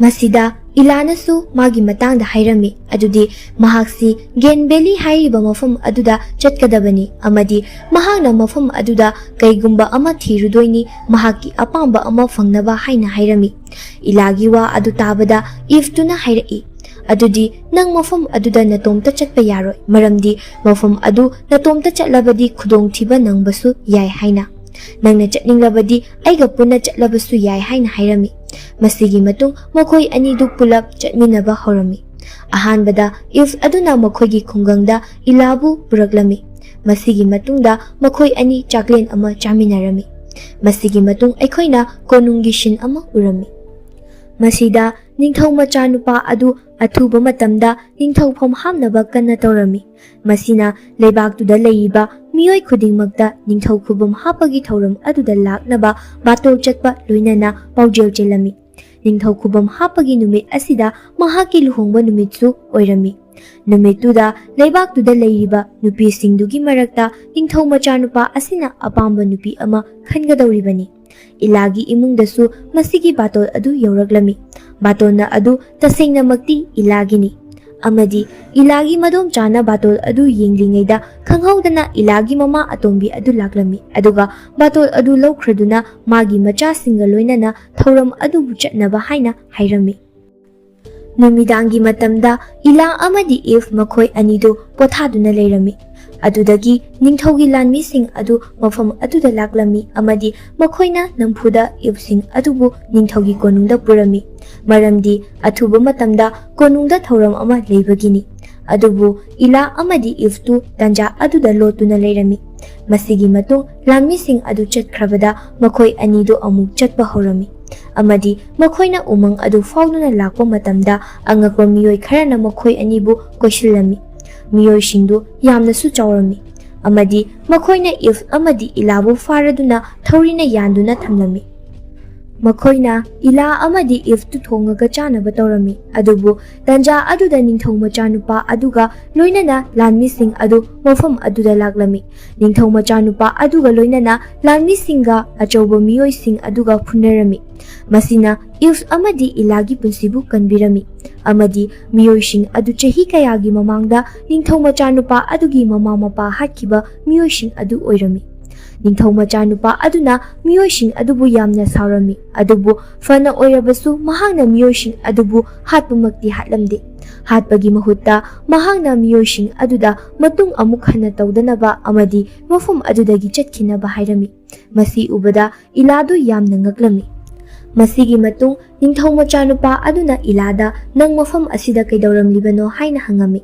ꯃꯁꯤꯗ ꯏꯂꯥꯅꯁꯨ ꯃꯥꯒꯤ ꯃꯇꯥꯡꯗ ꯍꯥꯏꯔꯝꯃꯤ, ꯑꯗꯨꯗꯤ ꯃꯍꯥꯛꯁꯤ ꯒꯦꯟ ꯚꯦꯂꯤ ꯍꯥꯏꯔꯤꯕ ꯃꯐꯝ ꯑꯗꯨꯗ ꯆꯠꯀꯗꯕꯅꯤ ꯑꯃꯗꯤ ꯃꯍꯥꯛꯅ ꯃꯐꯝ ꯑꯗꯨꯗ ꯀꯩꯒꯨꯝꯕ ꯑꯃ ꯊꯤꯔꯨꯗꯣꯏꯅꯤ, ꯃꯍꯥꯛꯀꯤ ꯑꯄꯥꯝꯕ ꯑꯃ ꯐꯪꯅꯕ ꯍꯥꯏꯅ ꯍꯥꯏꯔꯝꯃꯤ꯫ ꯏꯂꯥꯒꯤ ꯋꯥ ꯑꯗꯨ ꯇꯥꯕꯗ ꯏꯐꯇꯨꯅ ꯍꯥꯏꯔꯛꯏ, "ꯑꯗꯨꯗꯤ ꯅꯪ ꯃꯐꯝ ꯑꯗꯨꯗ ꯅꯇꯣꯝꯇ ꯆꯠꯄ ꯌꯥꯔꯣꯏ, ꯃꯔꯝꯗꯤ ꯃꯐꯝ ꯑꯗꯨ ꯅꯇꯣꯝꯇ ꯆꯠꯂꯕꯗꯤ ꯈꯨꯗꯣꯡꯊꯤꯕ ꯅꯪꯕꯁꯨ ꯌꯥꯏ ꯍꯥꯏꯅ꯫ ꯅꯪꯅ ꯆꯠꯅꯤꯡꯂꯕꯗꯤ ꯑꯩꯒ ꯄꯨꯟꯅ ꯆꯠꯂꯕꯁꯨ ꯌꯥꯏ" ꯍꯥꯏꯅ ꯍꯥꯏꯔꯝꯃꯤ꯫ ꯃꯁꯤꯒꯤ ꯃꯇꯨꯡ ꯃꯈꯣꯏ ꯑꯅꯤꯗꯨ ꯄꯨꯂꯞ ꯆꯠꯃꯤꯟꯅꯕ ꯍꯧꯔꯝꯃꯤ꯫ ꯑꯍꯥꯟꯕꯗ ꯏꯐ ꯑꯗꯨꯅ ꯃꯈꯣꯏꯒꯤ ꯈꯨꯡꯒꯪꯗ ꯏꯂꯥꯕꯨ ꯄꯨꯔꯛꯂꯝꯃꯤ꯫ ꯃꯁꯤꯒꯤ ꯃꯇꯨꯡꯗ ꯃꯈꯣꯏ ꯑꯅꯤ ꯆꯥꯛꯂꯦꯟ ꯑꯃ ꯆꯥꯃꯤꯟꯅꯔꯝꯃꯤ꯫ ꯃꯁꯤꯒꯤ ꯃꯇꯨꯡ ꯑꯩꯈꯣꯏꯅ ꯀꯣꯅꯨꯡꯒꯤ ꯁꯤꯟ ꯑꯃ ꯎꯔꯝꯃꯤ꯫ ꯃꯁꯤꯗ ꯅꯤꯡꯊꯧ ꯃꯆꯥꯅꯨꯄꯥ ꯑꯗꯨ ꯑꯊꯨꯕ ꯃꯇꯝꯗ ꯅꯤꯡꯊꯧꯐꯝ ꯍꯥꯞꯅꯕ ꯀꯟꯅ ꯇꯧꯔꯝꯃꯤ꯫ ꯃꯁꯤꯅ ꯂꯩꯕꯥꯛꯇꯨꯗ ꯂꯩꯔꯤꯕ ꯃꯤꯑꯣꯏ ꯈꯨꯗꯤꯡꯃꯛꯇ ꯅꯤꯡꯊꯧ ꯈꯨꯕꯝ ꯍꯥꯞꯄꯒꯤ ꯊꯧꯔꯝ ꯑꯗꯨꯗ ꯂꯥꯛꯅꯕ ꯕꯥꯇꯣꯜ ꯆꯠꯄ ꯂꯣꯏꯅꯅ ꯄꯥꯎꯖꯦꯜ ꯆꯦꯜꯂꯝꯃꯤ꯫ ꯅꯤꯡꯊꯧ ꯈꯨꯕꯝ ꯍꯥꯞꯄꯒꯤ ꯅꯨꯃꯤꯠ ꯑꯁꯤꯗ ꯃꯍꯥꯛꯀꯤ ꯂꯨꯍꯣꯡꯕ ꯅꯨꯃꯤꯠꯁꯨ ꯑꯣꯏꯔꯝꯃꯤ꯫ ꯅꯨꯃꯤꯠꯇꯨꯗ ꯂꯩꯕꯥꯛꯇꯨꯗ ꯂꯩꯔꯤꯕ ꯅꯨꯄꯤꯁꯤꯡꯗꯨꯒꯤ ꯃꯔꯛꯇ ꯅꯤꯡꯊꯧ ꯃꯆꯥꯅꯨꯄꯥ ꯑꯁꯤꯅ ꯑꯄꯥꯝꯕ ꯅꯨꯄꯤ ꯑꯃ ꯈꯟꯒꯗꯧꯔꯤꯕꯅꯤ꯫ ꯏꯂꯥꯒꯤ ꯏꯃꯨꯡꯗꯁꯨ ꯃꯁꯤꯒꯤ ꯕꯥꯇꯣꯜ ꯑꯗꯨ ꯌꯧꯔꯛꯂꯝꯃꯤ꯫ ꯕꯥꯇꯣꯜꯅ ꯑꯗꯨ ꯇꯁꯦꯡꯅꯃꯛꯇꯤ ꯏꯂꯥꯒꯤꯅꯤ꯫ ꯑꯃꯗꯤ ꯏꯂꯥꯒꯤ ꯃꯗꯣꯝꯆꯥꯅ ꯕꯥꯇꯣꯜ ꯑꯗꯨ ꯌꯦꯡꯂꯤꯉꯩꯗ ꯈꯪꯍꯧꯗꯅ ꯏꯂꯥꯒꯤ ꯃꯃꯥ ꯑꯇꯣꯝꯕꯤ ꯑꯗꯨ ꯂꯥꯛꯂꯝꯃꯤ꯫ ꯑꯗꯨꯒ ꯕꯥꯇꯣꯜ ꯑꯗꯨ ꯂꯧꯈ꯭ꯔꯗꯨꯅ ꯃꯥꯒꯤ ꯃꯆꯥꯁꯤꯡꯒ ꯂꯣꯏꯅꯅ ꯊꯧꯔꯝ ꯑꯗꯨꯕꯨ ꯆꯠꯅꯕ ꯍꯥꯏꯅ ꯍꯥꯏꯔꯝꯃꯤ꯫ ꯅꯨꯃꯤꯗꯥꯡꯒꯤ ꯃꯇꯝꯗ ꯏꯂꯥ ꯑꯃꯗꯤ ꯏꯐ ꯃꯈꯣꯏ ꯑꯅꯤꯗꯨ ꯄꯣꯊꯥꯗꯨꯅ ꯂꯩꯔꯝꯃꯤ꯫ ꯑꯗꯨꯗꯒꯤ ꯅꯤꯡꯊꯧꯒꯤ ꯂꯥꯟꯃꯤꯁꯤꯡ ꯑꯗꯨ ꯃꯐꯝ ꯑꯗꯨꯗ ꯂꯥꯛꯂꯝꯃꯤ ꯑꯃꯗꯤ ꯃꯈꯣꯏꯅ ꯅꯝꯐꯨꯗ ꯏꯐꯁꯤꯡ ꯑꯗꯨꯕꯨ ꯅꯤꯡꯊꯧꯒꯤ ꯀꯣꯅꯨꯡꯗ ꯄꯨꯔꯝꯃꯤ, ꯃꯔꯝꯗꯤ ꯑꯊꯨꯕ ꯃꯇꯝꯗ ꯀꯣꯅꯨꯡꯗ ꯊꯧꯔꯝ ꯑꯃ ꯂꯩꯕꯒꯤꯅꯤ꯫ ꯑꯗꯨꯕꯨ ꯏꯂꯥ ꯑꯃꯗꯤ ꯏꯐꯇꯨ ꯇꯥꯟꯖꯥ ꯑꯗꯨꯗ ꯂꯣꯠꯇꯨꯅ ꯂꯩꯔꯝꯃꯤ꯫ ꯃꯁꯤꯒꯤ ꯃꯇꯨꯡ ꯂꯥꯟꯃꯤꯁꯤꯡ ꯑꯗꯨ ꯆꯠꯈ꯭ꯔꯕꯗ ꯃꯈꯣꯏ ꯑꯅꯤꯗꯨ ꯑꯃꯨꯛ ꯆꯠꯄ ꯍꯧꯔꯝꯃꯤ, ꯑꯃꯗꯤ ꯃꯈꯣꯏꯅ ꯎꯃꯪ ꯑꯗꯨ ꯐꯥꯎꯗꯨꯅ ꯂꯥꯛꯄ ꯃꯇꯝꯗ ꯑꯉꯛꯄ ꯃꯤꯑꯣꯏ ꯈꯔꯅ ꯃꯈꯣꯏ ꯑꯅꯤꯕꯨ ꯀꯣꯏꯁꯤꯜꯂꯝꯃꯤ꯫ ꯃꯤꯑꯣꯏꯁꯤꯡꯗꯨ ꯌꯥꯝꯅꯁꯨ ꯆꯥꯎꯔꯝꯃꯤ, ꯑꯃꯗꯤ ꯃꯈꯣꯏꯅ ꯏꯐ ꯑꯃꯗꯤ ꯏꯂꯥꯕꯨ ꯐꯥꯔꯗꯨꯅ ꯊꯧꯔꯤꯅ ꯌꯥꯟꯗꯨꯅ ꯊꯝꯂꯝꯃꯤ꯫ ꯃꯈꯣꯏꯅ ꯏꯂꯥ ꯑꯃꯗꯤ ꯏꯚꯇꯨ ꯊꯣꯡꯉꯒ ꯆꯥꯅꯕ ꯇꯧꯔꯝꯃꯤ꯫ ꯑꯗꯨꯕꯨ ꯇꯟꯖꯥ ꯑꯗꯨꯗ ꯅꯤꯡꯊꯧ ꯃꯆꯥꯅꯨꯄꯥ ꯑꯗꯨꯒ ꯂꯣꯏꯅꯅ ꯂꯥꯟꯃꯤꯁꯤꯡ ꯑꯗꯨ ꯃꯐꯝ ꯑꯗꯨꯗ ꯂꯥꯛꯂꯝꯃꯤ꯫ ꯅꯤꯡꯊꯧ ꯃꯆꯥꯅꯨꯄꯥ ꯑꯗꯨꯒ ꯂꯣꯏꯅꯅ ꯂꯥꯟꯃꯤꯁꯤꯡꯒ ꯑꯆꯧꯕ ꯃꯤꯑꯣꯏꯁꯤꯡ ꯑꯗꯨꯒ ꯐꯨꯅꯔꯝꯃꯤ꯫ ꯃꯁꯤꯅ ꯏꯚ ꯑꯃꯗꯤ ꯏꯂꯥꯒꯤ ꯄꯨꯟꯁꯤꯕꯨ ꯀꯟꯕꯤꯔꯝꯃꯤ, ꯑꯃꯗꯤ ꯃꯤꯑꯣꯏꯁꯤꯡ ꯑꯗꯨ ꯆꯍꯤ ꯀꯌꯥꯒꯤ ꯃꯃꯥꯡꯗ ꯅꯤꯡꯊꯧ ꯃꯆꯥꯅꯨꯄꯥ ꯑꯗꯨꯒꯤ ꯃꯃꯥ ꯃꯄꯥ ꯍꯥꯠꯈꯤꯕ ꯃꯤꯑꯣꯏꯁꯤꯡ ꯑꯗꯨ ꯑꯣꯏꯔꯝꯃꯤ꯫ ꯅꯤꯡꯊꯧ ꯃꯆꯥꯅꯨꯄꯥ ꯑꯗꯨꯅ ꯃꯤꯑꯣꯏꯁꯤꯡ ꯑꯗꯨꯕꯨ ꯌꯥꯝꯅ ꯁꯥꯎꯔꯝꯃꯤ, ꯑꯗꯨꯕꯨ ꯐꯅ ꯑꯣꯏꯔꯕꯁꯨ ꯃꯍꯥꯛꯅ ꯃꯤꯑꯣꯏꯁꯤꯡ ꯑꯗꯨꯕꯨ ꯍꯥꯠꯄꯃꯛꯇꯤ ꯍꯥꯠꯂꯝꯗꯦ꯫ ꯍꯥꯠꯄꯒꯤ ꯃꯍꯨꯠꯇ ꯃꯍꯥꯛꯅ ꯃꯤꯑꯣꯏꯁꯤꯡ ꯑꯗꯨꯗ ꯃꯇꯨꯡ ꯑꯃꯨꯛ ꯍꯟꯅ ꯇꯧꯗꯅꯕ ꯑꯃꯗꯤ ꯃꯐꯝ ꯑꯗꯨꯗꯒꯤ ꯆꯠꯈꯤꯅꯕ ꯍꯥꯏꯔꯝꯃꯤ꯫ ꯃꯁꯤ ꯎꯕꯗ ꯏꯂꯥꯗꯨ ꯌꯥꯝꯅ ꯉꯛꯂꯝꯃꯤ꯫ ꯃꯁꯤꯒꯤ ꯃꯇꯨꯡ ꯅꯤꯡꯊꯧ ꯃꯆꯥꯅꯨꯄꯥ ꯑꯗꯨꯅ ꯏꯂꯥꯗ, "ꯅꯪ ꯃꯐꯝ ꯑꯁꯤꯗ ꯀꯩꯗꯧꯔꯝꯂꯤꯕꯅꯣ?" ꯍꯥꯏꯅ ꯍꯪꯉꯝꯃꯤ꯫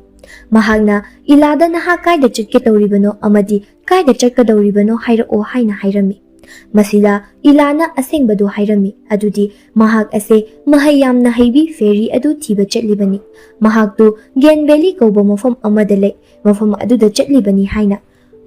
ꯃꯍꯥꯛꯅ ꯏꯂꯥꯗ, "ꯅꯍꯥꯛ ꯀꯥꯏꯗ ꯆꯠꯀꯦ ꯇꯧꯔꯤꯕꯅꯣ ꯑꯃꯗꯤ ꯀꯥꯏꯗ ꯆꯠꯀꯗꯧꯔꯤꯕꯅꯣ ꯍꯥꯏꯔꯛꯑꯣ" ꯍꯥꯏꯅ ꯍꯥꯏꯔꯝꯃꯤ꯫ ꯃꯁꯤꯗ ꯏꯂꯥꯅ ꯑꯁꯦꯡꯕꯗꯨ ꯍꯥꯏꯔꯝꯃꯤ, ꯑꯗꯨꯗꯤ ꯃꯍꯥꯛ ꯑꯁꯦ ꯃꯍꯩ ꯌꯥꯝꯅ ꯍꯩꯕꯤ ꯐꯦꯔꯤ ꯑꯗꯨ ꯊꯤꯕ ꯆꯠꯂꯤꯕꯅꯤ꯫ ꯃꯍꯥꯛꯇꯨ ꯒꯦꯟ ꯚꯦꯂꯤ ꯀꯧꯕ ꯃꯐꯝ ꯑꯃꯗ ꯂꯩ, ꯃꯐꯝ ꯑꯗꯨꯗ ꯆꯠꯂꯤꯕꯅꯤ ꯍꯥꯏꯅ꯫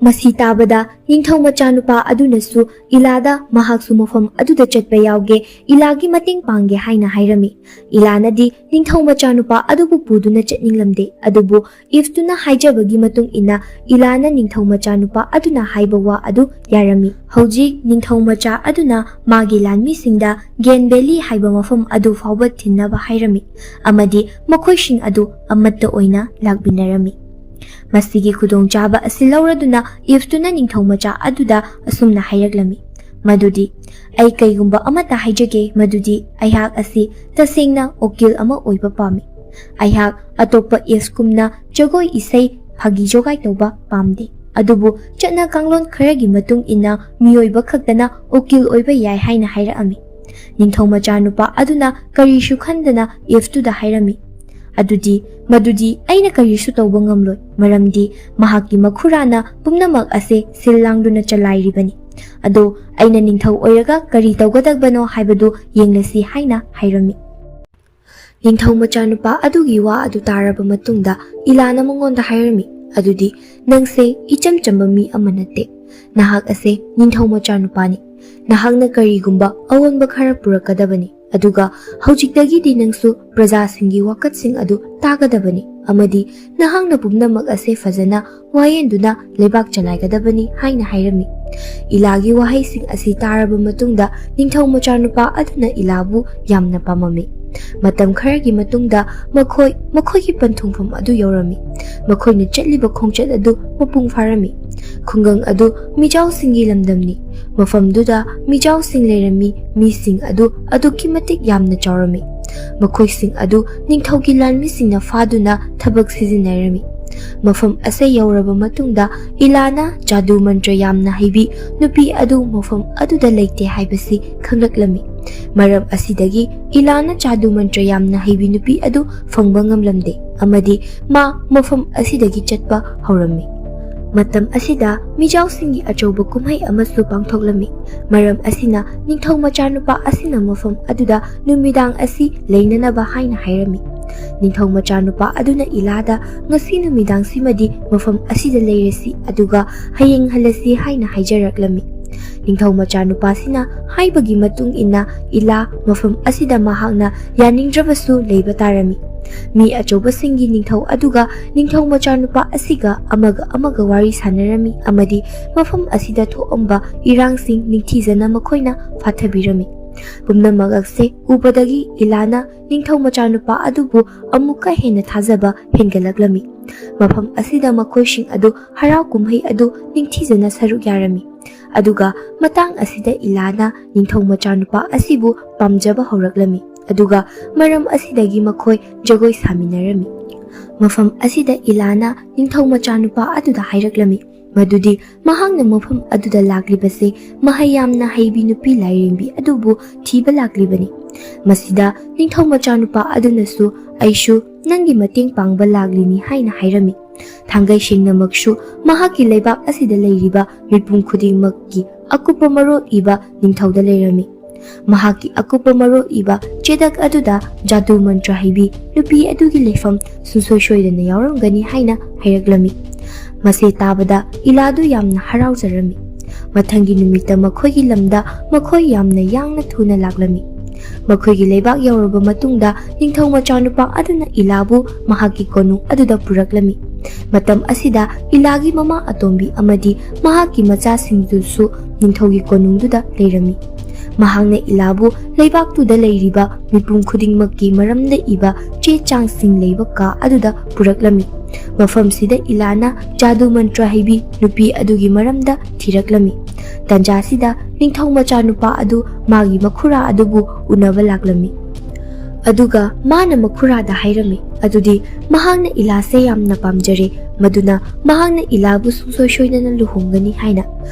ꯃꯁꯤ ꯇꯥꯕꯗ ꯅꯤꯡꯊꯧ ꯃꯆꯥꯅꯨꯄꯥ ꯑꯗꯨꯅꯁꯨ ꯏꯂꯥꯗ ꯃꯍꯥꯛꯁꯨ ꯃꯐꯝ ꯑꯗꯨꯗ ꯆꯠꯄ ꯌꯥꯎꯒꯦ, ꯏꯂꯥꯒꯤ ꯃꯇꯦꯡ ꯄꯥꯡꯒꯦ ꯍꯥꯏꯅ ꯍꯥꯏꯔꯝꯃꯤ꯫ ꯏꯂꯥꯅꯗꯤ ꯅꯤꯡꯊꯧ ꯃꯆꯥꯅꯨꯄꯥ ꯑꯗꯨꯕꯨ ꯄꯨꯗꯨꯅ ꯆꯠꯅꯤꯡꯂꯝꯗꯦ, ꯑꯗꯨꯕꯨ ꯏꯐꯇꯨꯅ ꯍꯥꯏꯖꯕꯒꯤ ꯃꯇꯨꯡ ꯏꯟꯅ ꯏꯂꯥꯅ ꯅꯤꯡꯊꯧ ꯃꯆꯥꯅꯨꯄꯥ ꯑꯗꯨꯅ ꯍꯥꯏꯕ ꯋꯥ ꯑꯗꯨ ꯌꯥꯔꯝꯃꯤ꯫ ꯍꯧꯖꯤꯛ ꯅꯤꯡꯊꯧ ꯃꯆꯥ ꯑꯗꯨꯅ ꯃꯥꯒꯤ ꯂꯥꯟꯃꯤꯁꯤꯡꯗ ꯒꯦꯟ ꯚꯦꯂꯤ ꯍꯥꯏꯕ ꯃꯐꯝ ꯑꯗꯨ ꯐꯥꯎꯕ ꯊꯤꯟꯅꯕ ꯍꯥꯏꯔꯝꯃꯤ ꯑꯃꯗꯤ ꯃꯈꯣꯏꯁꯤꯡ ꯑꯗꯨ ꯑꯃꯠꯇ ꯑꯣꯏꯅ ꯂꯥꯛꯃꯤꯟꯅꯔꯝꯃꯤ꯫ ꯃꯁꯤꯒꯤ ꯈꯨꯗꯣꯡꯆꯥꯕ ꯑꯁꯤ ꯂꯧꯔꯗꯨꯅ ꯏꯐꯇꯨꯅ ꯅꯤꯡꯊꯧ ꯃꯆꯥ ꯑꯗꯨꯗ ꯑꯁꯨꯝꯅ ꯍꯥꯏꯔꯛꯂꯝꯃꯤ, ꯃꯗꯨꯗꯤ, "ꯑꯩ ꯀꯩꯒꯨꯝꯕ ꯑꯃꯠꯇ ꯍꯥꯏꯖꯒꯦ, ꯃꯗꯨꯗꯤ ꯑꯩꯍꯥꯛ ꯑꯁꯤ ꯇꯁꯦꯡꯅ ꯎꯀꯤꯜ ꯑꯃ ꯑꯣꯏꯕ ꯄꯥꯝꯃꯤ꯫ ꯑꯩꯍꯥꯛ ꯑꯇꯣꯞꯄ ꯏꯐꯀꯨꯝꯅ ꯖꯒꯣꯏ ꯏꯁꯩ, ꯐꯥꯒꯤ ꯖꯣꯒꯥꯏ ꯇꯧꯕ ꯄꯥꯝꯗꯦ꯫ ꯑꯗꯨꯕꯨ ꯆꯠꯅ ꯀꯥꯡꯂꯣꯟ ꯈꯔꯒꯤ ꯃꯇꯨꯡ ꯏꯟꯅ ꯃꯤꯑꯣꯏꯕ ꯈꯛꯇꯅ ꯎꯀꯤꯜ ꯑꯣꯏꯕ ꯌꯥꯏ" ꯍꯥꯏꯅ ꯍꯥꯏꯔꯛꯑꯝꯃꯤ꯫ ꯅꯤꯡꯊꯧ ꯃꯆꯥꯅꯨꯄꯥ ꯑꯗꯨꯅ ꯀꯔꯤꯁꯨ ꯈꯟꯗꯅ ꯏꯐꯇꯨꯗ ꯍꯥꯏꯔꯝꯃꯤ, "ꯑꯗꯨꯗꯤ, ꯃꯗꯨꯗꯤ ꯑꯩꯅ ꯀꯔꯤꯁꯨ ꯇꯧꯕ ꯉꯝꯂꯣꯏ, ꯃꯔꯝꯗꯤ ꯃꯍꯥꯛꯀꯤ ꯃꯈꯨꯔꯥꯅ ꯄꯨꯝꯅꯃꯛ ꯑꯁꯦ ꯁꯤꯜ ꯂꯥꯡꯗꯨꯅ ꯆꯂꯥꯏꯔꯤꯕꯅꯤ꯫ ꯑꯗꯣ ꯑꯩꯅ ꯅꯤꯡꯊꯧ ꯑꯣꯏꯔꯒ ꯀꯔꯤ ꯇꯧꯒꯗꯕꯅꯣ ꯍꯥꯏꯕꯗꯨ ꯌꯦꯡꯂꯁꯤ" ꯍꯥꯏꯅ ꯍꯥꯏꯔꯝꯃꯤ꯫ ꯅꯤꯡꯊꯧ ꯃꯆꯥꯅꯨꯄꯥ ꯑꯗꯨꯒꯤ ꯋꯥ ꯑꯗꯨ ꯇꯥꯔꯕ ꯃꯇꯨꯡꯗ ꯏꯂꯥꯅ ꯃꯉꯣꯟꯗ ꯍꯥꯏꯔꯝꯃꯤ, "ꯑꯗꯨꯗꯤ ꯅꯪꯁꯦ ꯏꯆꯝ ꯆꯝꯕ ꯃꯤ ꯑꯃ ꯅꯠꯇꯦ꯫ ꯅꯍꯥꯛ ꯑꯁꯦ ꯅꯤꯡꯊꯧ ꯃꯆꯥꯅꯨꯄꯥꯅꯤ꯫ ꯅꯍꯥꯛꯅ ꯀꯔꯤꯒꯨꯝꯕ ꯑꯑꯣꯟꯕ ꯈꯔ ꯄꯨꯔꯛꯀꯗꯕꯅꯤ, ꯑꯗꯨꯒ ꯍꯧꯖꯤꯛꯇꯒꯤꯗꯤ ꯅꯪꯁꯨ ꯄ꯭ꯔꯖꯥꯁꯤꯡꯒꯤ ꯋꯥꯀꯠꯁꯤꯡ ꯑꯗꯨ ꯇꯥꯒꯗꯕꯅꯤ, ꯑꯃꯗꯤ ꯅꯍꯥꯛꯅ ꯄꯨꯝꯅꯃꯛ ꯑꯁꯦ ꯐꯖꯅ ꯋꯥꯌꯦꯟꯗꯨꯅ ꯂꯩꯕꯥꯛ ꯆꯂꯥꯏꯒꯗꯕꯅꯤ ꯍꯥꯏꯅ ꯍꯥꯏꯔꯝꯃꯤ꯫ ꯏꯂꯥꯒꯤ ꯋꯥꯍꯩꯁꯤꯡ ꯑꯁꯤ ꯇꯥꯔꯕ ꯃꯇꯨꯡꯗ ꯅꯤꯡꯊꯧ ꯃꯆꯥꯅꯨꯄꯥ ꯑꯗꯨꯅ ꯏꯂꯥꯕꯨ ꯌꯥꯝꯅ ꯄꯥꯝꯃꯝꯃꯤ꯫ ꯃꯇꯝ ꯈꯔꯒꯤ ꯃꯇꯨꯡꯗ ꯃꯈꯣꯏ ꯃꯈꯣꯏꯒꯤ ꯄꯟꯊꯨꯡꯐꯝ ꯑꯗꯨ ꯌꯧꯔꯝꯃꯤ꯫ ꯃꯈꯣꯏꯅ ꯆꯠꯂꯤꯕ ꯈꯣꯡꯆꯠ ꯑꯗꯨ ꯃꯄꯨꯡ ꯐꯥꯔꯝꯃꯤ꯫ ꯈꯨꯡꯒꯪ ꯑꯗꯨ ꯃꯤꯖꯥꯎꯁꯤꯡꯒꯤ ꯂꯝꯗꯝꯅꯤ꯫ ꯃꯐꯝꯗꯨꯗ ꯃꯤꯖꯥꯎꯁꯤꯡ ꯂꯩꯔꯝꯃꯤ꯫ ꯃꯤꯁꯤꯡ ꯑꯗꯨ ꯑꯗꯨꯛꯀꯤ ꯃꯇꯤꯛ ꯌꯥꯝꯅ ꯆꯥꯎꯔꯝꯃꯤ꯫ ꯃꯈꯣꯏꯁꯤꯡ ꯑꯗꯨ ꯅꯤꯡꯊꯧꯒꯤ ꯂꯥꯟꯃꯤꯁꯤꯡꯅ ꯐꯥꯗꯨꯅ ꯊꯕꯛ ꯁꯤꯖꯤꯟꯅꯔꯝꯃꯤ꯫ ꯃꯐꯝ ꯑꯁꯦ ꯌꯧꯔꯕ ꯃꯇꯨꯡꯗ ꯏꯂꯥꯅ ꯖꯥꯗꯨ ꯃꯟꯇ꯭ꯔ ꯌꯥꯝꯅ ꯍꯩꯕꯤ ꯅꯨꯄꯤ ꯑꯗꯨ ꯃꯐꯝ ꯑꯗꯨꯗ ꯂꯩꯇꯦ ꯍꯥꯏꯕꯁꯤ ꯈꯪꯂꯛꯂꯝꯃꯤ꯫ ꯃꯔꯝ ꯑꯁꯤꯗꯒꯤ ꯏꯂꯥꯅ ꯖꯥꯗꯨ ꯃꯟꯇ꯭ꯔ ꯌꯥꯝꯅ ꯍꯩꯕꯤ ꯅꯨꯄꯤ ꯑꯗꯨ ꯐꯪꯕ ꯉꯝꯂꯝꯗꯦ, ꯑꯃꯗꯤ ꯃꯥ ꯃꯐꯝ ꯑꯁꯤꯗꯒꯤ ꯆꯠꯄ ꯍꯧꯔꯝꯃꯤ꯫ ꯃꯇꯝ ꯑꯁꯤꯗ ꯃꯤꯖꯥꯎꯁꯤꯡꯒꯤ ꯑꯆꯧꯕ ꯀꯨꯝꯍꯩ ꯑꯃꯁꯨ ꯄꯥꯡꯊꯣꯛꯂꯝꯃꯤ꯫ ꯃꯔꯝ ꯑꯁꯤꯅ ꯅꯤꯡꯊꯧ ꯃꯆꯥꯅꯨꯄꯥ ꯑꯁꯤꯅ ꯃꯐꯝ ꯑꯗꯨꯗ ꯅꯨꯃꯤꯗꯥꯡ ꯑꯁꯤ ꯂꯩꯅꯅꯕ ꯍꯥꯏꯅ ꯍꯥꯏꯔꯝꯃꯤ꯫ ꯅꯤꯡꯊꯧ ꯃꯆꯥꯅꯨꯄꯥ ꯑꯗꯨꯅ ꯏꯂꯥꯗ, "ꯉꯁꯤ ꯅꯨꯃꯤꯗꯥꯡꯁꯤꯃꯗꯤ ꯃꯐꯝ ꯑꯁꯤꯗ ꯂꯩꯔꯁꯤ, ꯑꯗꯨꯒ ꯍꯌꯦꯡ ꯍꯜꯂꯁꯤ" ꯍꯥꯏꯅ ꯍꯥꯏꯖꯔꯛꯂꯝꯃꯤ꯫ ꯅꯤꯡꯊꯧ ꯃꯆꯥꯅꯨꯄꯥꯁꯤꯅ ꯍꯥꯏꯕꯒꯤ ꯃꯇꯨꯡ ꯏꯟꯅ ꯏꯂꯥ ꯃꯐꯝ ꯑꯁꯤꯗ ꯃꯍꯥꯛꯅ ꯌꯥꯅꯤꯡꯗ꯭ꯔꯕꯁꯨ ꯂꯩꯕ ꯇꯥꯔꯝꯃꯤ꯫ ꯃꯤ ꯑꯆꯧꯕꯁꯤꯡꯒꯤ ꯅꯤꯡꯊꯧ ꯑꯗꯨꯒ ꯅꯤꯡꯊꯧ ꯃꯆꯥꯅꯨꯄꯥ ꯑꯁꯤꯒ ꯑꯃꯒ ꯑꯃꯒ ꯋꯥꯔꯤ ꯁꯥꯟꯅꯔꯝꯃꯤ ꯑꯃꯗꯤ ꯃꯐꯝ ꯑꯁꯤꯗ ꯊꯣꯛꯑꯝꯕ ꯏꯔꯥꯡꯁꯤꯡ ꯅꯤꯡꯊꯤꯖꯅ ꯃꯈꯣꯏꯅ ꯐꯥꯊꯕꯤꯔꯝꯃꯤ꯫ ꯄꯨꯝꯅꯃꯛ ꯑꯁꯦ ꯎꯕꯗꯒꯤ ꯏꯂꯥꯅ ꯅꯤꯡꯊꯧ ꯃꯆꯥꯅꯨꯄꯥ ꯑꯗꯨꯕꯨ ꯑꯃꯨꯛꯀ ꯍꯦꯟꯅ ꯊꯥꯖꯕ ꯍꯦꯟꯒꯠꯂꯛꯂꯝꯃꯤ꯫ ꯃꯐꯝ ꯑꯁꯤꯗ ꯃꯈꯣꯏꯁꯤꯡ ꯑꯗꯨ ꯍꯔꯥꯎ ꯀꯨꯝꯍꯩ ꯑꯗꯨ ꯅꯤꯡꯊꯤꯖꯅ ꯁꯔꯨꯛ ꯌꯥꯔꯝꯃꯤ꯫ ꯑꯗꯨꯒ ꯃꯇꯥꯡ ꯑꯁꯤꯗ ꯏꯂꯥꯅ ꯅꯤꯡꯊꯧ ꯃꯆꯥꯅꯨꯄꯥ ꯑꯁꯤꯕꯨ ꯄꯥꯝꯖꯕ ꯍꯧꯔꯛꯂꯝꯃꯤ꯫ ꯑꯗꯨꯒ ꯃꯔꯝ ꯑꯁꯤꯗꯒꯤ ꯃꯈꯣꯏ ꯖꯒꯣꯏ ꯁꯥꯃꯤꯟꯅꯔꯝꯃꯤ꯫ ꯃꯐꯝ ꯑꯁꯤꯗ ꯏꯂꯥꯅ ꯅꯤꯡꯊꯧ ꯃꯆꯥꯅꯨꯄꯥ ꯑꯗꯨꯗ ꯍꯥꯏꯔꯛꯂꯝꯃꯤ ꯃꯗꯨꯗꯤ ꯃꯍꯥꯛꯅ ꯃꯐꯝ ꯑꯗꯨꯗ ꯂꯥꯛꯂꯤꯕꯁꯤ ꯃꯍꯩ ꯌꯥꯝꯅ ꯍꯩꯕꯤ ꯅꯨꯄꯤ ꯂꯥꯏꯔꯦꯝꯕꯤ ꯑꯗꯨꯕꯨ ꯊꯤꯕ ꯂꯥꯛꯂꯤꯕꯅꯤ꯫ ꯃꯁꯤꯗ ꯅꯤꯡꯊꯧ ꯃꯆꯥꯅꯨꯄꯥ ꯑꯗꯨꯅꯁꯨ, "ꯑꯩꯁꯨ ꯅꯪꯒꯤ ꯃꯇꯦꯡ ꯄꯥꯡꯕ ꯂꯥꯛꯂꯤꯅꯤ" ꯍꯥꯏꯅ ꯍꯥꯏꯔꯝꯃꯤ꯫ ꯊꯥꯡꯒꯩ ꯁꯦꯡꯅꯃꯛꯁꯨ ꯃꯍꯥꯛꯀꯤ ꯂꯩꯕꯥꯛ ꯑꯁꯤꯗ ꯂꯩꯔꯤꯕ ꯃꯤꯄꯨꯝ ꯈꯨꯗꯤꯡꯃꯛꯀꯤ ꯑꯀꯨꯞꯄ ꯃꯔꯣꯜ ꯏꯕ ꯅꯤꯡꯊꯧꯗ ꯂꯩꯔꯝꯃꯤ꯫ ꯃꯍꯥꯛꯀꯤ ꯑꯀꯨꯞꯄ ꯃꯔꯣꯜ ꯏꯕ ꯆꯦꯗꯛ ꯑꯗꯨꯗ ꯖꯥꯗꯨ ꯃꯟꯇ꯭ꯔ ꯍꯩꯕꯤ ꯅꯨꯄꯤ ꯑꯗꯨꯒꯤ ꯂꯩꯐꯝ ꯁꯨꯡꯁꯣꯏ ꯁꯣꯏꯗꯅ ꯌꯥꯎꯔꯝꯒꯅꯤ ꯍꯥꯏꯅ ꯍꯥꯏꯔꯛꯂꯝꯃꯤ꯫ ꯃꯁꯤ ꯇꯥꯕꯗ ꯏꯂꯥꯗꯨ ꯌꯥꯝꯅ ꯍꯔꯥꯎꯖꯔꯝꯃꯤ꯫ ꯃꯊꯪꯒꯤ ꯅꯨꯃꯤꯠꯇ ꯃꯈꯣꯏꯒꯤ ꯂꯝꯗ ꯃꯈꯣꯏ ꯌꯥꯝꯅ ꯌꯥꯡꯅ ꯊꯨꯅ ꯂꯥꯛꯂꯝꯃꯤ꯫ ꯃꯈꯣꯏꯒꯤ ꯂꯩꯕꯥꯛ ꯌꯧꯔꯕ ꯃꯇꯨꯡꯗ ꯅꯤꯡꯊꯧ ꯃꯆꯥꯅꯨꯄꯥ ꯑꯗꯨꯅ ꯏꯂꯥꯕꯨ ꯃꯍꯥꯛꯀꯤ ꯀꯣꯅꯨꯡ ꯑꯗꯨꯗ ꯄꯨꯔꯛꯂꯝꯃꯤ꯫ ꯃꯇꯝ ꯑꯁꯤꯗ ꯏꯂꯥꯒꯤ ꯃꯃꯥ ꯑꯇꯣꯝꯕꯤ ꯑꯃꯗꯤ ꯃꯍꯥꯛꯀꯤ ꯃꯆꯥꯁꯤꯡꯗꯨꯁꯨ ꯅꯤꯡꯊꯧꯒꯤ ꯀꯣꯅꯨꯡꯗꯨꯗ ꯂꯩꯔꯝꯃꯤ꯫ ꯃꯍꯥꯛꯅ ꯏꯂꯥꯕꯨ ꯂꯩꯕꯥꯛꯇꯨꯗ ꯂꯩꯔꯤꯕ ꯃꯤꯄꯨꯝ ꯈꯨꯗꯤꯡꯃꯛꯀꯤ ꯃꯔꯝꯗ ꯏꯕ ꯆꯦ ꯆꯥꯡꯁꯤꯡ ꯂꯩꯕ ꯀꯥ ꯑꯗꯨꯗ ꯄꯨꯔꯛꯂꯝꯃꯤ꯫ ꯃꯐꯝꯁꯤꯗ ꯏꯂꯥꯅ ꯖꯥꯗꯨ ꯃꯟꯇ꯭ꯔ ꯍꯩꯕꯤ ꯅꯨꯄꯤ ꯑꯗꯨꯒꯤ ꯃꯔꯝꯗ ꯊꯤꯔꯛꯂꯝꯃꯤ꯫ ꯇꯟꯖꯥꯁꯤꯗ ꯅꯤꯡꯊꯧ ꯃꯆꯥꯅꯨꯄꯥ ꯑꯗꯨ ꯃꯥꯒꯤ ꯃꯈꯨꯔꯥ ꯑꯗꯨꯕꯨ ꯎꯅꯕ ꯂꯥꯛꯂꯝꯃꯤ꯫ ꯑꯗꯨꯒ ꯃꯥꯅ ꯃꯈꯨꯔꯥꯗ ꯍꯥꯏꯔꯝꯃꯤ, ꯑꯗꯨꯗꯤ ꯃꯍꯥꯛꯅ ꯏꯂꯥꯁꯦ ꯌꯥꯝꯅ ꯄꯥꯝꯖꯔꯦ, ꯃꯗꯨꯅ ꯃꯍꯥꯛꯅ ꯏꯂꯥꯕꯨ ꯁꯨꯡꯁꯣꯏ ꯁꯣꯏꯗꯅ ꯂꯨꯍꯣꯡꯒꯅꯤ ꯍꯥꯏꯅ꯫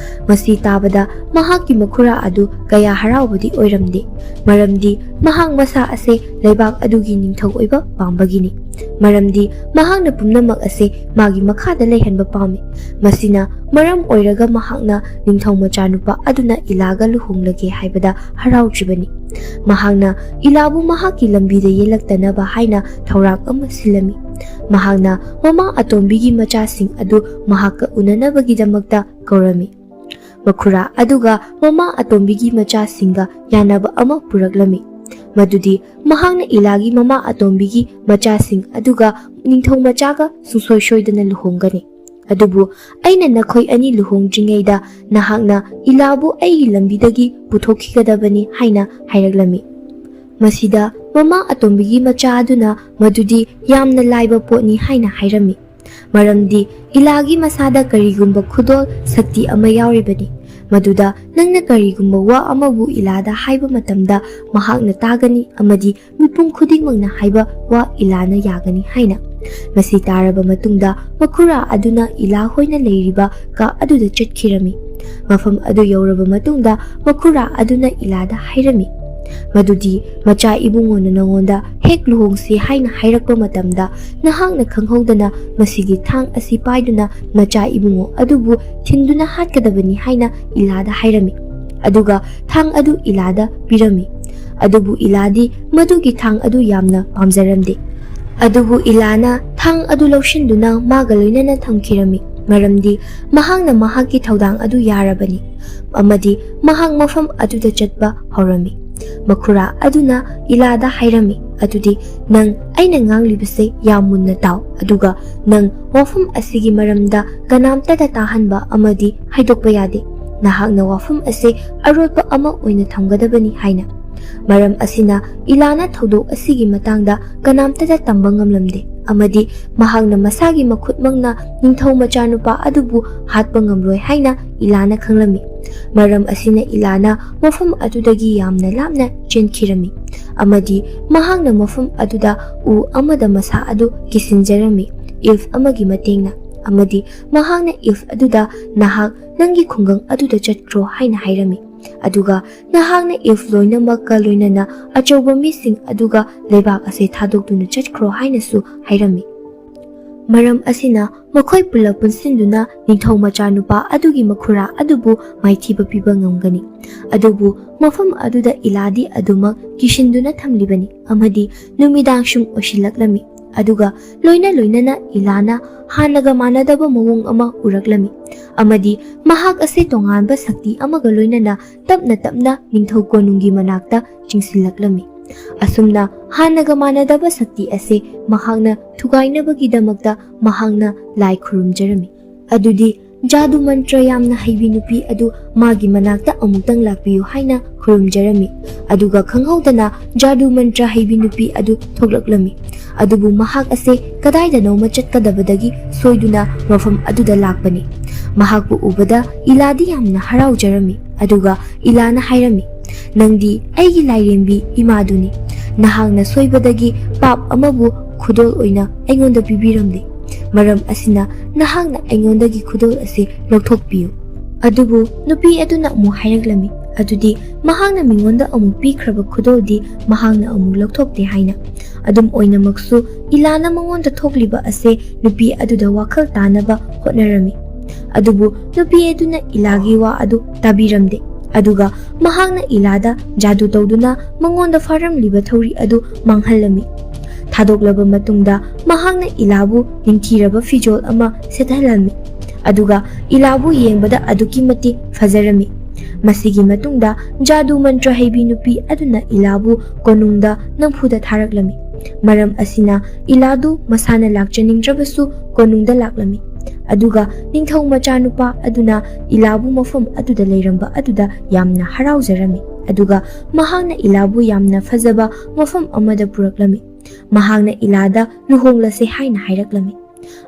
ꯃꯁꯤ ꯇꯥꯕꯗ ꯃꯍꯥꯛꯀꯤ ꯃꯈꯨꯔꯥ ꯑꯗꯨ ꯀꯌꯥ ꯍꯔꯥꯎꯕꯗꯤ ꯑꯣꯏꯔꯝꯗꯦ, ꯃꯔꯝꯗꯤ ꯃꯍꯥꯛ ꯃꯁꯥ ꯑꯁꯦ ꯂꯩꯕꯥꯛ ꯑꯗꯨꯒꯤ ꯅꯤꯡꯊꯧ ꯑꯣꯏꯕ ꯄꯥꯝꯕꯒꯤꯅꯤ꯫ ꯃꯔꯝꯗꯤ ꯃꯍꯥꯛꯅ ꯄꯨꯝꯅꯃꯛ ꯑꯁꯦ ꯃꯥꯒꯤ ꯃꯈꯥꯗ ꯂꯩꯍꯟꯕ ꯄꯥꯝꯃꯤ꯫ ꯃꯁꯤꯅ ꯃꯔꯝ ꯑꯣꯏꯔꯒ ꯃꯍꯥꯛꯅ ꯅꯤꯡꯊꯧ ꯃꯆꯥꯅꯨꯄꯥ ꯑꯗꯨꯅ ꯏꯂꯥꯒ ꯂꯨꯍꯣꯡꯂꯒꯦ ꯍꯥꯏꯕꯗ ꯍꯔꯥꯎꯈꯤꯕꯅꯤ꯫ ꯃꯍꯥꯛꯅ ꯏꯂꯥꯕꯨ ꯃꯍꯥꯛꯀꯤ ꯂꯝꯕꯤꯗ ꯌꯦꯜꯂꯛꯇꯅꯕ ꯍꯥꯏꯅ ꯊꯧꯔꯥꯡ ꯑꯃ ꯁꯤꯜꯂꯝꯃꯤ꯫ ꯃꯍꯥꯛꯅ ꯃꯃꯥ ꯑꯇꯣꯝꯕꯤꯒꯤ ꯃꯆꯥꯁꯤꯡ ꯑꯗꯨ ꯃꯍꯥꯛꯀ ꯎꯅꯅꯕꯒꯤꯗꯃꯛꯇ ꯀꯧꯔꯝꯃꯤ꯫ ꯃꯈꯨꯔꯥ ꯑꯗꯨꯒ ꯃꯃꯥ ꯑꯇꯣꯝꯕꯤꯒꯤ ꯃꯆꯥꯁꯤꯡꯒ ꯌꯥꯅꯕ ꯑꯃ ꯄꯨꯔꯛꯂꯝꯃꯤ, ꯃꯗꯨꯗꯤ ꯃꯍꯥꯛꯅ ꯏꯂꯥꯒꯤ ꯃꯃꯥ ꯑꯇꯣꯝꯕꯤꯒꯤ ꯃꯆꯥꯁꯤꯡ ꯑꯗꯨꯒ ꯅꯤꯡꯊꯧ ꯃꯆꯥꯒ ꯁꯨꯡꯁꯣꯏ ꯁꯣꯏꯗꯅ ꯂꯨꯍꯣꯡꯒꯅꯤ꯫ ꯑꯗꯨꯕꯨ ꯑꯩꯅ ꯅꯈꯣꯏ ꯑꯅꯤ ꯂꯨꯍꯣꯡꯗ꯭ꯔꯤꯉꯩꯗ ꯅꯍꯥꯛꯅ ꯏꯂꯥꯕꯨ ꯑꯩꯒꯤ ꯂꯝꯕꯤꯗꯒꯤ ꯄꯨꯊꯣꯛꯈꯤꯒꯗꯕꯅꯤ ꯍꯥꯏꯅ ꯍꯥꯏꯔꯛꯂꯝꯃꯤ꯫ ꯃꯁꯤꯗ ꯃꯃꯥ ꯑꯇꯣꯝꯕꯤꯒꯤ ꯃꯆꯥ ꯑꯗꯨꯅ ꯃꯗꯨꯗꯤ ꯌꯥꯝꯅ ꯂꯥꯏꯕ ꯄꯣꯠꯅꯤ ꯍꯥꯏꯅ ꯍꯥꯏꯔꯝꯃꯤ꯫ ꯃꯔꯝꯗꯤ ꯏꯂꯥꯒꯤ ꯃꯁꯥꯗ ꯀꯔꯤꯒꯨꯝꯕ ꯈꯨꯗꯣꯜ ꯁꯛꯇꯤ ꯑꯃ ꯌꯥꯎꯔꯤꯕꯅꯤ, ꯃꯗꯨꯗ ꯅꯪꯅ ꯀꯔꯤꯒꯨꯝꯕ ꯋꯥ ꯑꯃꯕꯨ ꯏꯂꯥꯗ ꯍꯥꯏꯕ ꯃꯇꯝꯗ ꯃꯍꯥꯛꯅ ꯇꯥꯒꯅꯤ ꯑꯃꯗꯤ ꯃꯤꯄꯨꯝ ꯈꯨꯗꯤꯡꯃꯛꯅ ꯍꯥꯏꯕ ꯋꯥ ꯏꯂꯥꯅ ꯌꯥꯒꯅꯤ ꯍꯥꯏꯅ꯫ ꯃꯁꯤ ꯇꯥꯔꯕ ꯃꯇꯨꯡꯗ ꯃꯈꯨꯔꯥ ꯑꯗꯨꯅ ꯏꯂꯥ ꯍꯣꯏꯅ ꯂꯩꯔꯤꯕ ꯀꯥ ꯑꯗꯨꯗ ꯆꯠꯈꯤꯔꯝꯃꯤ꯫ ꯃꯐꯝ ꯑꯗꯨ ꯌꯧꯔꯕ ꯃꯇꯨꯡꯗ ꯃꯈꯨꯔꯥ ꯑꯗꯨꯅ ꯏꯂꯥꯗ ꯍꯥꯏꯔꯝꯃꯤ, ꯃꯗꯨꯗꯤ ꯃꯆꯥ ꯏꯕꯨꯡꯉꯣꯅ ꯅꯉꯣꯟꯗ ꯍꯦꯛ ꯂꯨꯍꯣꯡꯁꯤ ꯍꯥꯏꯅ ꯍꯥꯏꯔꯛꯄ ꯃꯇꯝꯗ ꯅꯍꯥꯛꯅ ꯈꯪꯍꯧꯗꯅ ꯃꯁꯤꯒꯤ ꯊꯥꯡ ꯑꯁꯤ ꯄꯥꯏꯗꯨꯅ ꯃꯆꯥ ꯏꯕꯨꯡꯉꯣ ꯑꯗꯨꯕꯨ ꯊꯤꯟꯗꯨꯅ ꯍꯥꯠꯀꯗꯕꯅꯤ ꯍꯥꯏꯅ ꯏꯂꯥꯗ ꯍꯥꯏꯔꯝꯃꯤ꯫ ꯑꯗꯨꯒ ꯊꯥꯡ ꯑꯗꯨ ꯏꯂꯥꯗ ꯄꯤꯔꯝꯃꯤ꯫ ꯑꯗꯨꯕꯨ ꯏꯂꯥꯗꯤ ꯃꯗꯨꯒꯤ ꯊꯥꯡ ꯑꯗꯨ ꯌꯥꯝꯅ ꯄꯥꯝꯖꯔꯝꯗꯦ꯫ ꯑꯗꯨꯕꯨ ꯏꯂꯥꯅ ꯊꯥꯡ ꯑꯗꯨ ꯂꯧꯁꯤꯟꯗꯨꯅ ꯃꯥꯒ ꯂꯣꯏꯅꯅ ꯊꯝꯈꯤꯔꯝꯃꯤ꯫ ꯃꯔꯝꯗꯤ ꯃꯍꯥꯛꯅ ꯃꯍꯥꯛꯀꯤ ꯊꯧꯗꯥꯡ ꯑꯗꯨ ꯌꯥꯔꯕꯅꯤ, ꯑꯃꯗꯤ ꯃꯍꯥꯛ ꯃꯐꯝ ꯑꯗꯨꯗ ꯆꯠꯄ ꯍꯧꯔꯝꯃꯤ꯫ ꯃꯈꯨꯔꯥ ꯑꯗꯨꯅ ꯏꯂꯥꯗ ꯍꯥꯏꯔꯝꯃꯤ, "ꯑꯗꯨꯗꯤ ꯅꯪ ꯑꯩꯅ ꯉꯥꯡꯂꯤꯕꯁꯦ ꯌꯥꯝ ꯃꯨꯟꯅ ꯇꯥꯎ, ꯑꯗꯨꯒ ꯅꯪ ꯋꯥꯐꯝ ꯑꯁꯤꯒꯤ ꯃꯔꯝꯗ ꯀꯅꯥꯝꯇꯗ ꯇꯥꯍꯟꯕ ꯑꯃꯗꯤ ꯍꯥꯏꯗꯣꯛꯄ ꯌꯥꯗꯦ꯫ ꯅꯍꯥꯛꯅ ꯋꯥꯐꯝ ꯑꯁꯤ ꯑꯔꯣꯠꯄ ꯑꯃ ꯑꯣꯏꯅ ꯊꯝꯒꯗꯕꯅꯤ" ꯍꯥꯏꯅ꯫ ꯃꯔꯝ ꯑꯁꯤꯅ ꯏꯂꯥꯅ ꯊꯧꯗꯣꯛ ꯑꯁꯤꯒꯤ ꯃꯇꯥꯡꯗ ꯀꯅꯥꯝꯇꯗ ꯇꯝꯕ ꯉꯝꯂꯝꯗꯦ, ꯑꯃꯗꯤ ꯃꯍꯥꯛꯅ ꯃꯁꯥꯒꯤ ꯃꯈꯨꯠꯃꯛꯅ ꯅꯤꯡꯊꯧ ꯃꯆꯥꯅꯨꯄꯥ ꯑꯗꯨꯕꯨ ꯍꯥꯠꯄ ꯉꯝꯂꯣꯏ ꯍꯥꯏꯅ ꯏꯂꯥꯅ ꯈꯪꯂꯝꯃꯤ꯫ ꯃꯔꯝ ꯑꯁꯤꯅ ꯏꯂꯥꯅ ꯃꯐꯝ ꯑꯗꯨꯗꯒꯤ ꯌꯥꯝꯅ ꯂꯥꯞꯅ ꯆꯦꯟꯈꯤꯔꯝꯃꯤ, ꯑꯃꯗꯤ ꯃꯍꯥꯛꯅ ꯃꯐꯝ ꯑꯗꯨꯗ ꯎ ꯑꯃꯗ ꯃꯁꯥ ꯑꯗꯨ ꯀꯤꯁꯤꯟꯖꯔꯝꯃꯤ, ꯏꯜꯐ ꯑꯃꯒꯤ ꯃꯇꯦꯡꯅ, ꯑꯃꯗꯤ ꯃꯍꯥꯛꯅ ꯏꯜꯐ ꯑꯗꯨꯗ, "ꯅꯍꯥꯛ ꯅꯪꯒꯤ ꯈꯨꯡꯒꯪ ꯑꯗꯨꯗ ꯆꯠꯈ꯭ꯔꯣ" ꯍꯥꯏꯅ ꯍꯥꯏꯔꯝꯃꯤ꯫ ꯑꯗꯨꯒ, "ꯅꯍꯥꯛꯅ ꯏꯜꯐ ꯂꯣꯏꯅꯃꯛꯀ ꯂꯣꯏꯅꯅ ꯑꯆꯧꯕ ꯃꯤꯁꯤꯡ ꯑꯗꯨꯒ ꯂꯩꯕꯥꯛ ꯑꯁꯦ ꯊꯥꯗꯣꯛꯇꯨꯅ ꯆꯠꯈ꯭ꯔꯣ" ꯍꯥꯏꯅꯁꯨ ꯍꯥꯏꯔꯝꯃꯤ꯫ ꯃꯔꯝ ꯑꯁꯤꯅ ꯃꯈꯣꯏ ꯄꯨꯂꯞ ꯄꯨꯟꯁꯤꯟꯗꯨꯅ ꯅꯤꯡꯊꯧ ꯃꯆꯥꯅꯨꯄꯥ ꯑꯗꯨꯒꯤ ꯃꯈꯨꯔꯥ ꯑꯗꯨꯕꯨ ꯃꯥꯏꯊꯤꯕ ꯄꯤꯕ ꯉꯝꯒꯅꯤ꯫ ꯑꯗꯨꯕꯨ ꯃꯐꯝ ꯑꯗꯨꯗ ꯏꯂꯥꯗꯤ ꯑꯗꯨꯃꯛ ꯀꯤꯁꯤꯟꯗꯨꯅ ꯊꯝꯂꯤꯕꯅꯤ, ꯑꯃꯗꯤ ꯅꯨꯃꯤꯗꯥꯡꯁꯨ ꯑꯣꯏꯁꯤꯜꯂꯛꯂꯝꯃꯤ꯫ ꯑꯗꯨꯒ ꯂꯣꯏꯅ ꯂꯣꯏꯅꯅ ꯏꯂꯥꯅ ꯍꯥꯟꯅꯒ ꯃꯥꯟꯅꯗꯕ ꯃꯑꯣꯡ ꯑꯃ ꯎꯔꯛꯂꯝꯃꯤ, ꯑꯃꯗꯤ ꯃꯍꯥꯛ ꯑꯁꯦ ꯇꯣꯉꯥꯟꯕ ꯁꯛꯇꯤ ꯑꯃꯒ ꯂꯣꯏꯅꯅ ꯇꯞꯅ ꯇꯞꯅ ꯅꯤꯡꯊꯧ ꯀꯣꯅꯨꯡꯒꯤ ꯃꯅꯥꯛꯇ ꯆꯤꯡꯁꯤꯜꯂꯛꯂꯝꯃꯤ꯫ ꯑꯁꯨꯝꯅ ꯍꯥꯟꯅꯒ ꯃꯥꯟꯅꯗꯕ ꯁꯛꯇꯤ ꯑꯁꯦ ꯃꯍꯥꯛꯅ ꯊꯨꯒꯥꯏꯅꯕꯒꯤꯗꯃꯛꯇ ꯃꯍꯥꯛꯅ ꯂꯥꯏ ꯈꯨꯔꯨꯝꯖꯔꯝꯃꯤ꯫ ꯑꯗꯨꯗꯤ ꯖꯥꯗꯨ ꯃꯟꯇ꯭ꯔ ꯌꯥꯝꯅ ꯍꯩꯕꯤ ꯅꯨꯄꯤ ꯑꯗꯨ ꯃꯥꯒꯤ ꯃꯅꯥꯛꯇ ꯑꯃꯨꯛꯇꯪ ꯂꯥꯛꯄꯤꯌꯨ ꯍꯥꯏꯅ ꯈꯨꯔꯨꯝꯖꯔꯝꯃꯤ꯫ ꯑꯗꯨꯒ ꯈꯪꯍꯧꯗꯅ ꯖꯥꯗꯨ ꯃꯟꯇ꯭ꯔ ꯍꯩꯕꯤ ꯅꯨꯄꯤ ꯑꯗꯨ ꯊꯣꯛꯂꯛꯂꯝꯃꯤ꯫ ꯑꯗꯨꯕꯨ ꯃꯍꯥꯛ ꯑꯁꯦ ꯀꯗꯥꯏꯗꯅꯣꯃ ꯆꯠꯀꯗꯕꯗꯒꯤ ꯁꯣꯏꯗꯨꯅ ꯃꯐꯝ ꯑꯗꯨꯗ ꯂꯥꯛꯄꯅꯤ꯫ ꯃꯍꯥꯛꯄꯨ ꯎꯕꯗ ꯏꯂꯥꯗꯤ ꯌꯥꯝꯅ ꯍꯔꯥꯎꯖꯔꯝꯃꯤ꯫ ꯑꯗꯨꯒ ꯏꯂꯥꯅ ꯍꯥꯏꯔꯝꯃꯤ, "ꯅꯪꯗꯤ ꯑꯩꯒꯤ ꯂꯥꯏꯔꯦꯝꯕꯤ ꯏꯃꯥꯗꯨꯅꯤ꯫ ꯅꯍꯥꯛꯅ ꯁꯣꯏꯕꯗꯒꯤ ꯄꯥꯞ ꯑꯃꯕꯨ ꯈꯨꯗꯣꯜ ꯑꯣꯏꯅ ꯑꯩꯉꯣꯟꯗ ꯄꯤꯕꯤꯔꯝꯂꯦ꯫ ꯃꯔꯝ ꯑꯁꯤꯅ ꯅꯍꯥꯛꯅ ꯑꯩꯉꯣꯟꯗꯒꯤ ꯈꯨꯗꯣꯜ ꯑꯁꯤ ꯂꯧꯊꯣꯛꯄꯤꯌꯨ"꯫ ꯑꯗꯨꯕꯨ ꯅꯨꯄꯤ ꯑꯗꯨꯅ ꯑꯃꯨꯛ ꯍꯥꯏꯔꯛꯂꯝꯃꯤ, "ꯑꯗꯨꯗꯤ ꯃꯍꯥꯛꯅ ꯃꯤꯉꯣꯟꯗ ꯑꯃꯨꯛ ꯄꯤꯈ꯭ꯔꯕ ꯈꯨꯗꯣꯜꯗꯤ ꯃꯍꯥꯛꯅ ꯑꯃꯨꯛ ꯂꯧꯊꯣꯛꯇꯦ" ꯍꯥꯏꯅ꯫ ꯑꯗꯨꯝ ꯑꯣꯏꯅꯃꯛꯁꯨ, ꯏꯂꯥꯅ ꯃꯉꯣꯟꯗ ꯊꯣꯛꯂꯤꯕ ꯑꯁꯦ ꯅꯨꯄꯤ ꯑꯗꯨꯗ ꯋꯥꯈꯜ ꯇꯥꯅꯕ ꯍꯣꯠꯅꯔꯝꯃꯤ꯫ ꯑꯗꯨꯕꯨ ꯅꯨꯄꯤ ꯑꯗꯨꯅ ꯏꯂꯥꯒꯤ ꯋꯥ ꯑꯗꯨ ꯇꯥꯕꯤꯔꯝꯗꯦ꯫ ꯑꯗꯨꯒ ꯃꯍꯥꯛꯅ ꯏꯂꯥꯗ ꯖꯥꯗꯨ ꯇꯧꯗꯨꯅ ꯃꯉꯣꯟꯗ ꯐꯥꯔꯝꯂꯤꯕ ꯊꯧꯔꯤ ꯑꯗꯨ ꯃꯥꯡꯍꯜꯂꯝꯃꯤ꯫ ꯊꯥꯗꯣꯛꯂꯕ ꯃꯇꯨꯡꯗ ꯃꯍꯥꯛꯅ ꯏꯂꯥꯕꯨ ꯅꯤꯡꯊꯤꯔꯕ ꯐꯤꯖꯣꯜ ꯑꯃ ꯁꯦꯠꯍꯜꯂꯝꯃꯤ꯫ ꯑꯗꯨꯒ ꯏꯂꯥꯕꯨ ꯌꯦꯡꯕꯗ ꯑꯗꯨꯛꯀꯤ ꯃꯇꯤꯛ ꯐꯖꯔꯝꯃꯤ꯫ ꯃꯁꯤꯒꯤ ꯃꯇꯨꯡꯗ ꯖꯥꯗꯨ ꯃꯟꯇ꯭ꯔ ꯍꯩꯕꯤ ꯅꯨꯄꯤ ꯑꯗꯨꯅ ꯏꯂꯥꯕꯨ ꯀꯣꯅꯨꯡꯗ ꯅꯝꯐꯨꯗ ꯊꯥꯔꯛꯂꯝꯃꯤ꯫ ꯃꯔꯝ ꯑꯁꯤꯅ ꯏꯂꯥꯗꯨ ꯃꯁꯥꯅ ꯂꯥꯛꯆꯅꯤꯡꯗ꯭ꯔꯕꯁꯨ ꯀꯣꯅꯨꯡꯗ ꯂꯥꯛꯂꯝꯃꯤ꯫ ꯑꯗꯨꯒ ꯅꯤꯡꯊꯧ ꯃꯆꯥꯅꯨꯄꯥ ꯑꯗꯨꯅ ꯏꯂꯥꯕꯨ ꯃꯐꯝ ꯑꯗꯨꯗ ꯂꯩꯔꯝꯕ ꯑꯗꯨꯗ ꯌꯥꯝꯅ ꯍꯔꯥꯎꯖꯔꯝꯃꯤ꯫ ꯑꯗꯨꯒ ꯃꯍꯥꯛꯅ ꯏꯂꯥꯕꯨ ꯌꯥꯝꯅ ꯐꯖꯕ ꯃꯐꯝ ꯑꯃꯗ ꯄꯨꯔꯛꯂꯝꯃꯤ꯫ ꯃꯍꯥꯛꯅ ꯏꯂꯥꯗ ꯂꯨꯍꯣꯡꯂꯁꯦ ꯍꯥꯏꯅ ꯍꯥꯏꯔꯛꯂꯝꯃꯤ꯫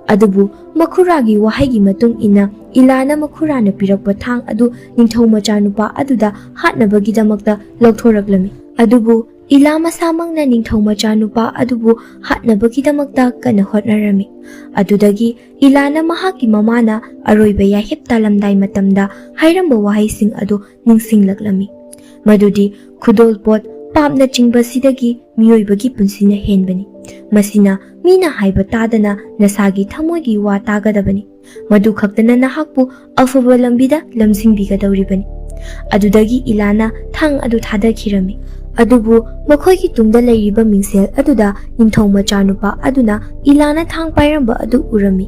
ꯑꯗꯨꯕꯨ ꯃꯈꯨꯔꯥꯒꯤ ꯋꯥꯍꯩꯒꯤ ꯃꯇꯨꯡ ꯏꯟꯅ ꯏꯂꯥꯅ ꯃꯈꯨꯔꯥꯅ ꯄꯤꯔꯛꯄ ꯊꯥꯡ ꯑꯗꯨ ꯅꯤꯡꯊꯧ ꯃꯆꯥꯅꯨꯄꯥ ꯑꯗꯨꯗ ꯍꯥꯠꯅꯕꯒꯤꯗꯃꯛꯇ ꯂꯧꯊꯣꯔꯛꯂꯝꯃꯤ꯫ ꯑꯗꯨꯕꯨ ꯏꯂꯥ ꯃꯁꯥꯃꯛꯅ ꯅꯤꯡꯊꯧ ꯃꯆꯥꯅꯨꯄꯥ ꯑꯗꯨꯕꯨ ꯍꯥꯠꯅꯕꯒꯤꯗꯃꯛꯇ ꯀꯟꯅ ꯍꯣꯠꯅꯔꯝꯃꯤ꯫ ꯑꯗꯨꯗꯒꯤ ꯏꯂꯥꯅ ꯃꯍꯥꯛꯀꯤ ꯃꯃꯥꯅ ꯑꯔꯣꯏꯕ ꯌꯥꯍꯤꯞ ꯇꯥꯂꯝꯗꯥꯏ ꯃꯇꯝꯗ ꯍꯥꯏꯔꯝꯕ ꯋꯥꯍꯩꯁꯤꯡ ꯑꯗꯨ ꯅꯤꯡꯁꯤꯡꯂꯛꯂꯝꯃꯤ꯫ ꯃꯗꯨꯗꯤ ꯈꯨꯗꯣꯜꯄꯣꯠ ꯄꯥꯞꯅꯆꯤꯡꯕꯁꯤꯗꯒꯤ ꯃꯤꯑꯣꯏꯕꯒꯤ ꯄꯨꯟꯁꯤꯅ ꯍꯦꯟꯕꯅꯤ꯫ ꯃꯁꯤꯅ ꯃꯤꯅ ꯍꯥꯏꯕ ꯇꯥꯗꯅ ꯅꯁꯥꯒꯤ ꯊꯃꯣꯏꯒꯤ ꯋꯥ ꯇꯥꯒꯗꯕꯅꯤ꯫ ꯃꯗꯨ ꯈꯛꯇꯅ ꯅꯍꯥꯛꯄꯨ ꯑꯐꯕ ꯂꯝꯕꯤꯗ ꯂꯝꯖꯤꯡꯕꯤꯒꯗꯧꯔꯤꯕꯅꯤ꯫ ꯑꯗꯨꯗꯒꯤ ꯏꯂꯥꯅ ꯊꯥꯡ ꯑꯗꯨ ꯊꯥꯗꯈꯤꯔꯝꯃꯤ꯫ ꯑꯗꯨꯕꯨ ꯃꯈꯣꯏꯒꯤ ꯇꯨꯡꯗ ꯂꯩꯔꯤꯕ ꯃꯤꯡꯁꯦꯜ ꯑꯗꯨꯗ ꯅꯤꯡꯊꯧ ꯃꯆꯥꯅꯨꯄꯥ ꯑꯗꯨꯅ ꯏꯂꯥꯅ ꯊꯥꯡ ꯄꯥꯏꯔꯝꯕ ꯑꯗꯨ ꯎꯔꯝꯃꯤ꯫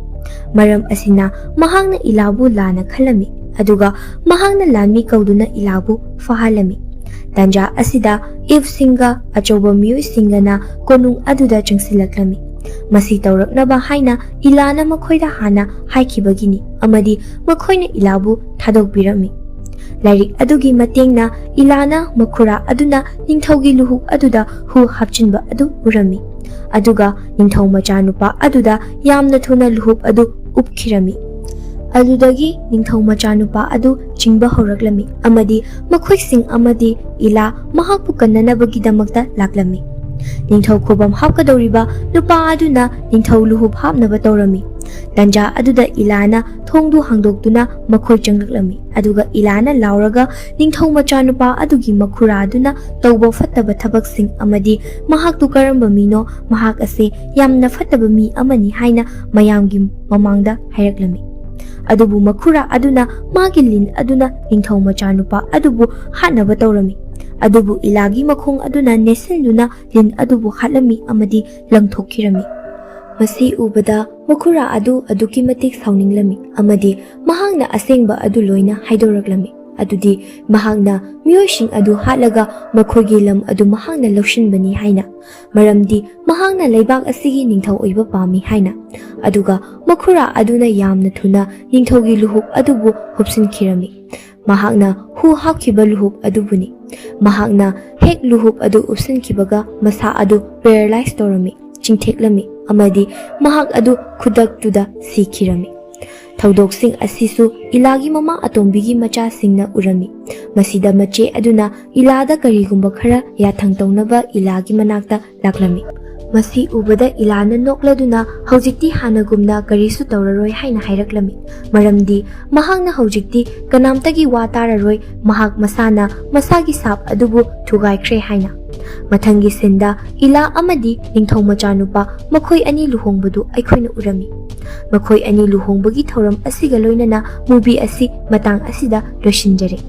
ꯃꯔꯝ ꯑꯁꯤꯅ ꯃꯍꯥꯛꯅ ꯏꯂꯥꯕꯨ ꯂꯥꯟꯅ ꯈꯜꯂꯝꯃꯤ, ꯑꯗꯨꯒ ꯃꯍꯥꯛꯅ ꯂꯥꯟꯃꯤ ꯀꯧꯗꯨꯅ ꯏꯂꯥꯕꯨ ꯐꯥꯍꯜꯂꯝꯃꯤ꯫ ꯇꯥꯟꯖꯥ ꯑꯁꯤꯗ ꯏꯐꯁꯤꯡꯒ ꯑꯆꯧꯕ ꯃꯤꯑꯣꯏꯁꯤꯡꯒꯅ ꯀꯣꯅꯨꯡ ꯑꯗꯨꯗ ꯆꯪꯁꯤꯜꯂꯛꯂꯝꯃꯤ꯫ ꯃꯁꯤ ꯇꯧꯔꯛꯅꯕ ꯍꯥꯏꯅ ꯏꯂꯥꯅ ꯃꯈꯣꯏꯗ ꯍꯥꯟꯅ ꯍꯥꯏꯈꯤꯕꯒꯤꯅꯤ ꯑꯃꯗꯤ ꯃꯈꯣꯏꯅ ꯏꯂꯥꯕꯨ ꯊꯥꯗꯣꯛꯄꯤꯔꯝꯃꯤ꯫ ꯂꯥꯏꯔꯤꯛ ꯑꯗꯨꯒꯤ ꯃꯇꯦꯡꯅ ꯏꯂꯥꯅ ꯃꯈꯨꯔꯥ ꯑꯗꯨꯅ ꯅꯤꯡꯊꯧꯒꯤ ꯂꯨꯍꯨꯞ ꯑꯗꯨꯗ ꯍꯨ ꯍꯥꯞꯆꯤꯟꯕ ꯑꯗꯨ ꯎꯔꯝꯃꯤ꯫ ꯑꯗꯨꯒ ꯅꯤꯡꯊꯧ ꯃꯆꯥꯅꯨꯄꯥ ꯑꯗꯨꯗ ꯌꯥꯝꯅ ꯊꯨꯅ ꯂꯨꯍꯨꯞ ꯑꯗꯨ ꯎꯞꯈꯤꯔꯝꯃꯤ꯫ ꯑꯗꯨꯗꯒꯤ ꯅꯤꯡꯊꯧ ꯃꯆꯥꯅꯨꯄꯥ ꯑꯗꯨ ꯆꯤꯡꯕ ꯍꯧꯔꯛꯂꯝꯃꯤ ꯑꯃꯗꯤ ꯃꯈꯣꯏꯁꯤꯡ ꯑꯃꯗꯤ ꯏꯂꯥ ꯃꯍꯥꯛꯄꯨ ꯀꯟꯅꯅꯕꯒꯤꯗꯃꯛꯇ ꯂꯥꯛꯂꯝꯃꯤ꯫ ꯅꯤꯡꯊꯧ ꯈꯨꯕꯝ ꯍꯥꯞꯀꯗꯧꯔꯤꯕ ꯅꯨꯄꯥ ꯑꯗꯨꯅ ꯅꯤꯡꯊꯧ ꯂꯨꯍꯨꯞ ꯍꯥꯞꯅꯕ ꯇꯧꯔꯝꯃꯤ꯫ ꯇꯟꯖꯥ ꯑꯗꯨꯗ ꯏꯂꯥꯅ ꯊꯣꯡꯗꯨ ꯍꯥꯡꯗꯣꯛꯇꯨꯅ ꯃꯈꯣꯏ ꯆꯪꯂꯛꯂꯝꯃꯤ꯫ ꯑꯗꯨꯒ ꯏꯂꯥꯅ ꯂꯥꯎꯔꯒ ꯅꯤꯡꯊꯧ ꯃꯆꯥꯅꯨꯄꯥ ꯑꯗꯨꯒꯤ ꯃꯈꯨꯔꯥ ꯑꯗꯨꯅ ꯇꯧꯕ ꯐꯠꯇꯕ ꯊꯕꯛꯁꯤꯡ ꯑꯃꯗꯤ ꯃꯍꯥꯛꯇꯨ ꯀꯔꯝꯕ ꯃꯤꯅꯣ ꯃꯍꯥꯛ ꯑꯁꯤ ꯌꯥꯝꯅ ꯐꯠꯇꯕ ꯃꯤ ꯑꯃꯅꯤ ꯍꯥꯏꯅ ꯃꯌꯥꯝꯒꯤ ꯃꯃꯥꯡꯗ ꯍꯥꯏꯔꯛꯂꯝꯃꯤ꯫ ꯑꯗꯨꯕꯨ ꯃꯈꯨꯔꯥ ꯑꯗꯨꯅ ꯃꯥꯒꯤ ꯂꯤꯟ ꯑꯗꯨꯅ ꯅꯤꯡꯊꯧ ꯃꯆꯥꯅꯨꯄꯥ ꯑꯗꯨꯕꯨ ꯍꯥꯠꯅꯕ ꯇꯧꯔꯝꯃꯤ꯫ ꯑꯗꯨꯕꯨ ꯏꯂꯥꯒꯤ ꯃꯈꯣꯡ ꯑꯗꯨꯅ ꯅꯦꯠꯁꯤꯟꯗꯨꯅ ꯂꯤꯟ ꯑꯗꯨꯕꯨ ꯍꯥꯠꯂꯝꯃꯤ ꯑꯃꯗꯤ ꯂꯪꯊꯣꯛꯈꯤꯔꯝꯃꯤ꯫ ꯃꯁꯤ ꯎꯕꯗ ꯃꯈꯨꯔꯥ ꯑꯗꯨ ꯑꯗꯨꯛꯀꯤ ꯃꯇꯤꯛ ꯁꯥꯎꯅꯤꯡꯂꯝꯃꯤ ꯑꯃꯗꯤ ꯃꯍꯥꯛꯅ ꯑꯁꯦꯡꯕ ꯑꯗꯨ ꯂꯣꯏꯅ ꯍꯥꯏꯗꯣꯔꯛꯂꯝꯃꯤ꯫ ꯑꯗꯨꯗꯤ ꯃꯍꯥꯛꯅ ꯃꯤꯑꯣꯏꯁꯤꯡ ꯑꯗꯨ ꯍꯥꯠꯂꯒ ꯃꯈꯣꯏꯒꯤ ꯂꯝ ꯑꯗꯨ ꯃꯍꯥꯛꯅ ꯂꯧꯁꯤꯟꯕꯅꯤ ꯍꯥꯏꯅ, ꯃꯔꯝꯗꯤ ꯃꯍꯥꯛꯅ ꯂꯩꯕꯥꯛ ꯑꯁꯤꯒꯤ ꯅꯤꯡꯊꯧ ꯑꯣꯏꯕ ꯄꯥꯝꯃꯤ ꯍꯥꯏꯅ꯫ ꯑꯗꯨꯒ ꯃꯈꯨꯔꯥ ꯑꯗꯨꯅ ꯌꯥꯝꯅ ꯊꯨꯅ ꯅꯤꯡꯊꯧꯒꯤ ꯂꯨꯍꯨꯞ ꯑꯗꯨꯕꯨ ꯍꯨꯞꯁꯤꯟꯈꯤꯔꯝꯃꯤ꯫ ꯃꯍꯥꯛꯅ ꯍꯨ ꯍꯥꯞꯈꯤꯕ ꯂꯨꯍꯨꯞ ꯑꯗꯨꯕꯨꯅꯤ꯫ ꯃꯍꯥꯛꯅ ꯍꯦꯛ ꯂꯨꯍꯨꯞ ꯑꯗꯨ ꯎꯞꯁꯤꯟꯈꯤꯕꯒ ꯃꯁꯥ ꯑꯗꯨ ꯄꯦꯔꯥꯂꯥꯏꯁ ꯇꯧꯔꯝꯃꯤ, ꯆꯤꯡꯊꯦꯛꯂꯝꯃꯤ ꯑꯃꯗꯤ ꯃꯍꯥꯛ ꯑꯗꯨ ꯈꯨꯗꯛꯇꯨꯗ ꯁꯤꯈꯤꯔꯝꯃꯤ꯫ ꯊꯧꯗꯣꯛꯁꯤꯡ ꯑꯁꯤꯁꯨ ꯏꯂꯥꯒꯤ ꯃꯃꯥ ꯑꯇꯣꯝꯕꯤꯒꯤ ꯃꯆꯥꯁꯤꯡꯅ ꯎꯔꯝꯃꯤ꯫ ꯃꯁꯤꯗ ꯃꯆꯦ ꯑꯗꯨꯅ ꯏꯂꯥꯗ ꯀꯔꯤꯒꯨꯝꯕ ꯈꯔ ꯌꯥꯊꯪ ꯇꯧꯅꯕ ꯏꯂꯥꯒꯤ ꯃꯅꯥꯛꯇ ꯂꯥꯛꯂꯝꯃꯤ꯫ ꯃꯁꯤ ꯎꯕꯗ ꯏꯂꯥꯅ ꯅꯣꯛꯂꯗꯨꯅ ꯍꯧꯖꯤꯛꯇꯤ ꯍꯥꯟꯅꯒꯨꯝꯅ ꯀꯔꯤꯁꯨ ꯇꯧꯔꯔꯣꯏ ꯍꯥꯏꯅ ꯍꯥꯏꯔꯛꯂꯝꯃꯤ, ꯃꯔꯝꯗꯤ ꯃꯍꯥꯛꯅ ꯍꯧꯖꯤꯛꯇꯤ ꯀꯅꯥꯝꯇꯒꯤ ꯋꯥ ꯇꯥꯔꯔꯣꯏ, ꯃꯍꯥꯛ ꯃꯁꯥꯅ ꯃꯁꯥꯒꯤ ꯁꯥꯞ ꯑꯗꯨꯕꯨ ꯊꯨꯒꯥꯏꯈ꯭ꯔꯦ ꯍꯥꯏꯅ꯫ ꯃꯊꯪꯒꯤ ꯁꯤꯟꯗ ꯏꯂꯥ ꯑꯃꯗꯤ ꯅꯤꯡꯊꯧ ꯃꯆꯥꯅꯨꯄꯥ ꯃꯈꯣꯏ ꯑꯅꯤ ꯂꯨꯍꯣꯡꯕꯗꯨ ꯑꯩꯈꯣꯏꯅ ꯎꯔꯝꯃꯤ꯫ ꯃꯈꯣꯏ ꯑꯅꯤ ꯂꯨꯍꯣꯡꯕꯒꯤ ꯊꯧꯔꯝ ꯑꯁꯤꯒ ꯂꯣꯏꯅꯅ ꯃꯨꯚꯤ ꯑꯁꯤ ꯃꯇꯥꯡ ꯑꯁꯤꯗ ꯂꯣꯏꯁꯤꯟꯖꯔꯦ꯫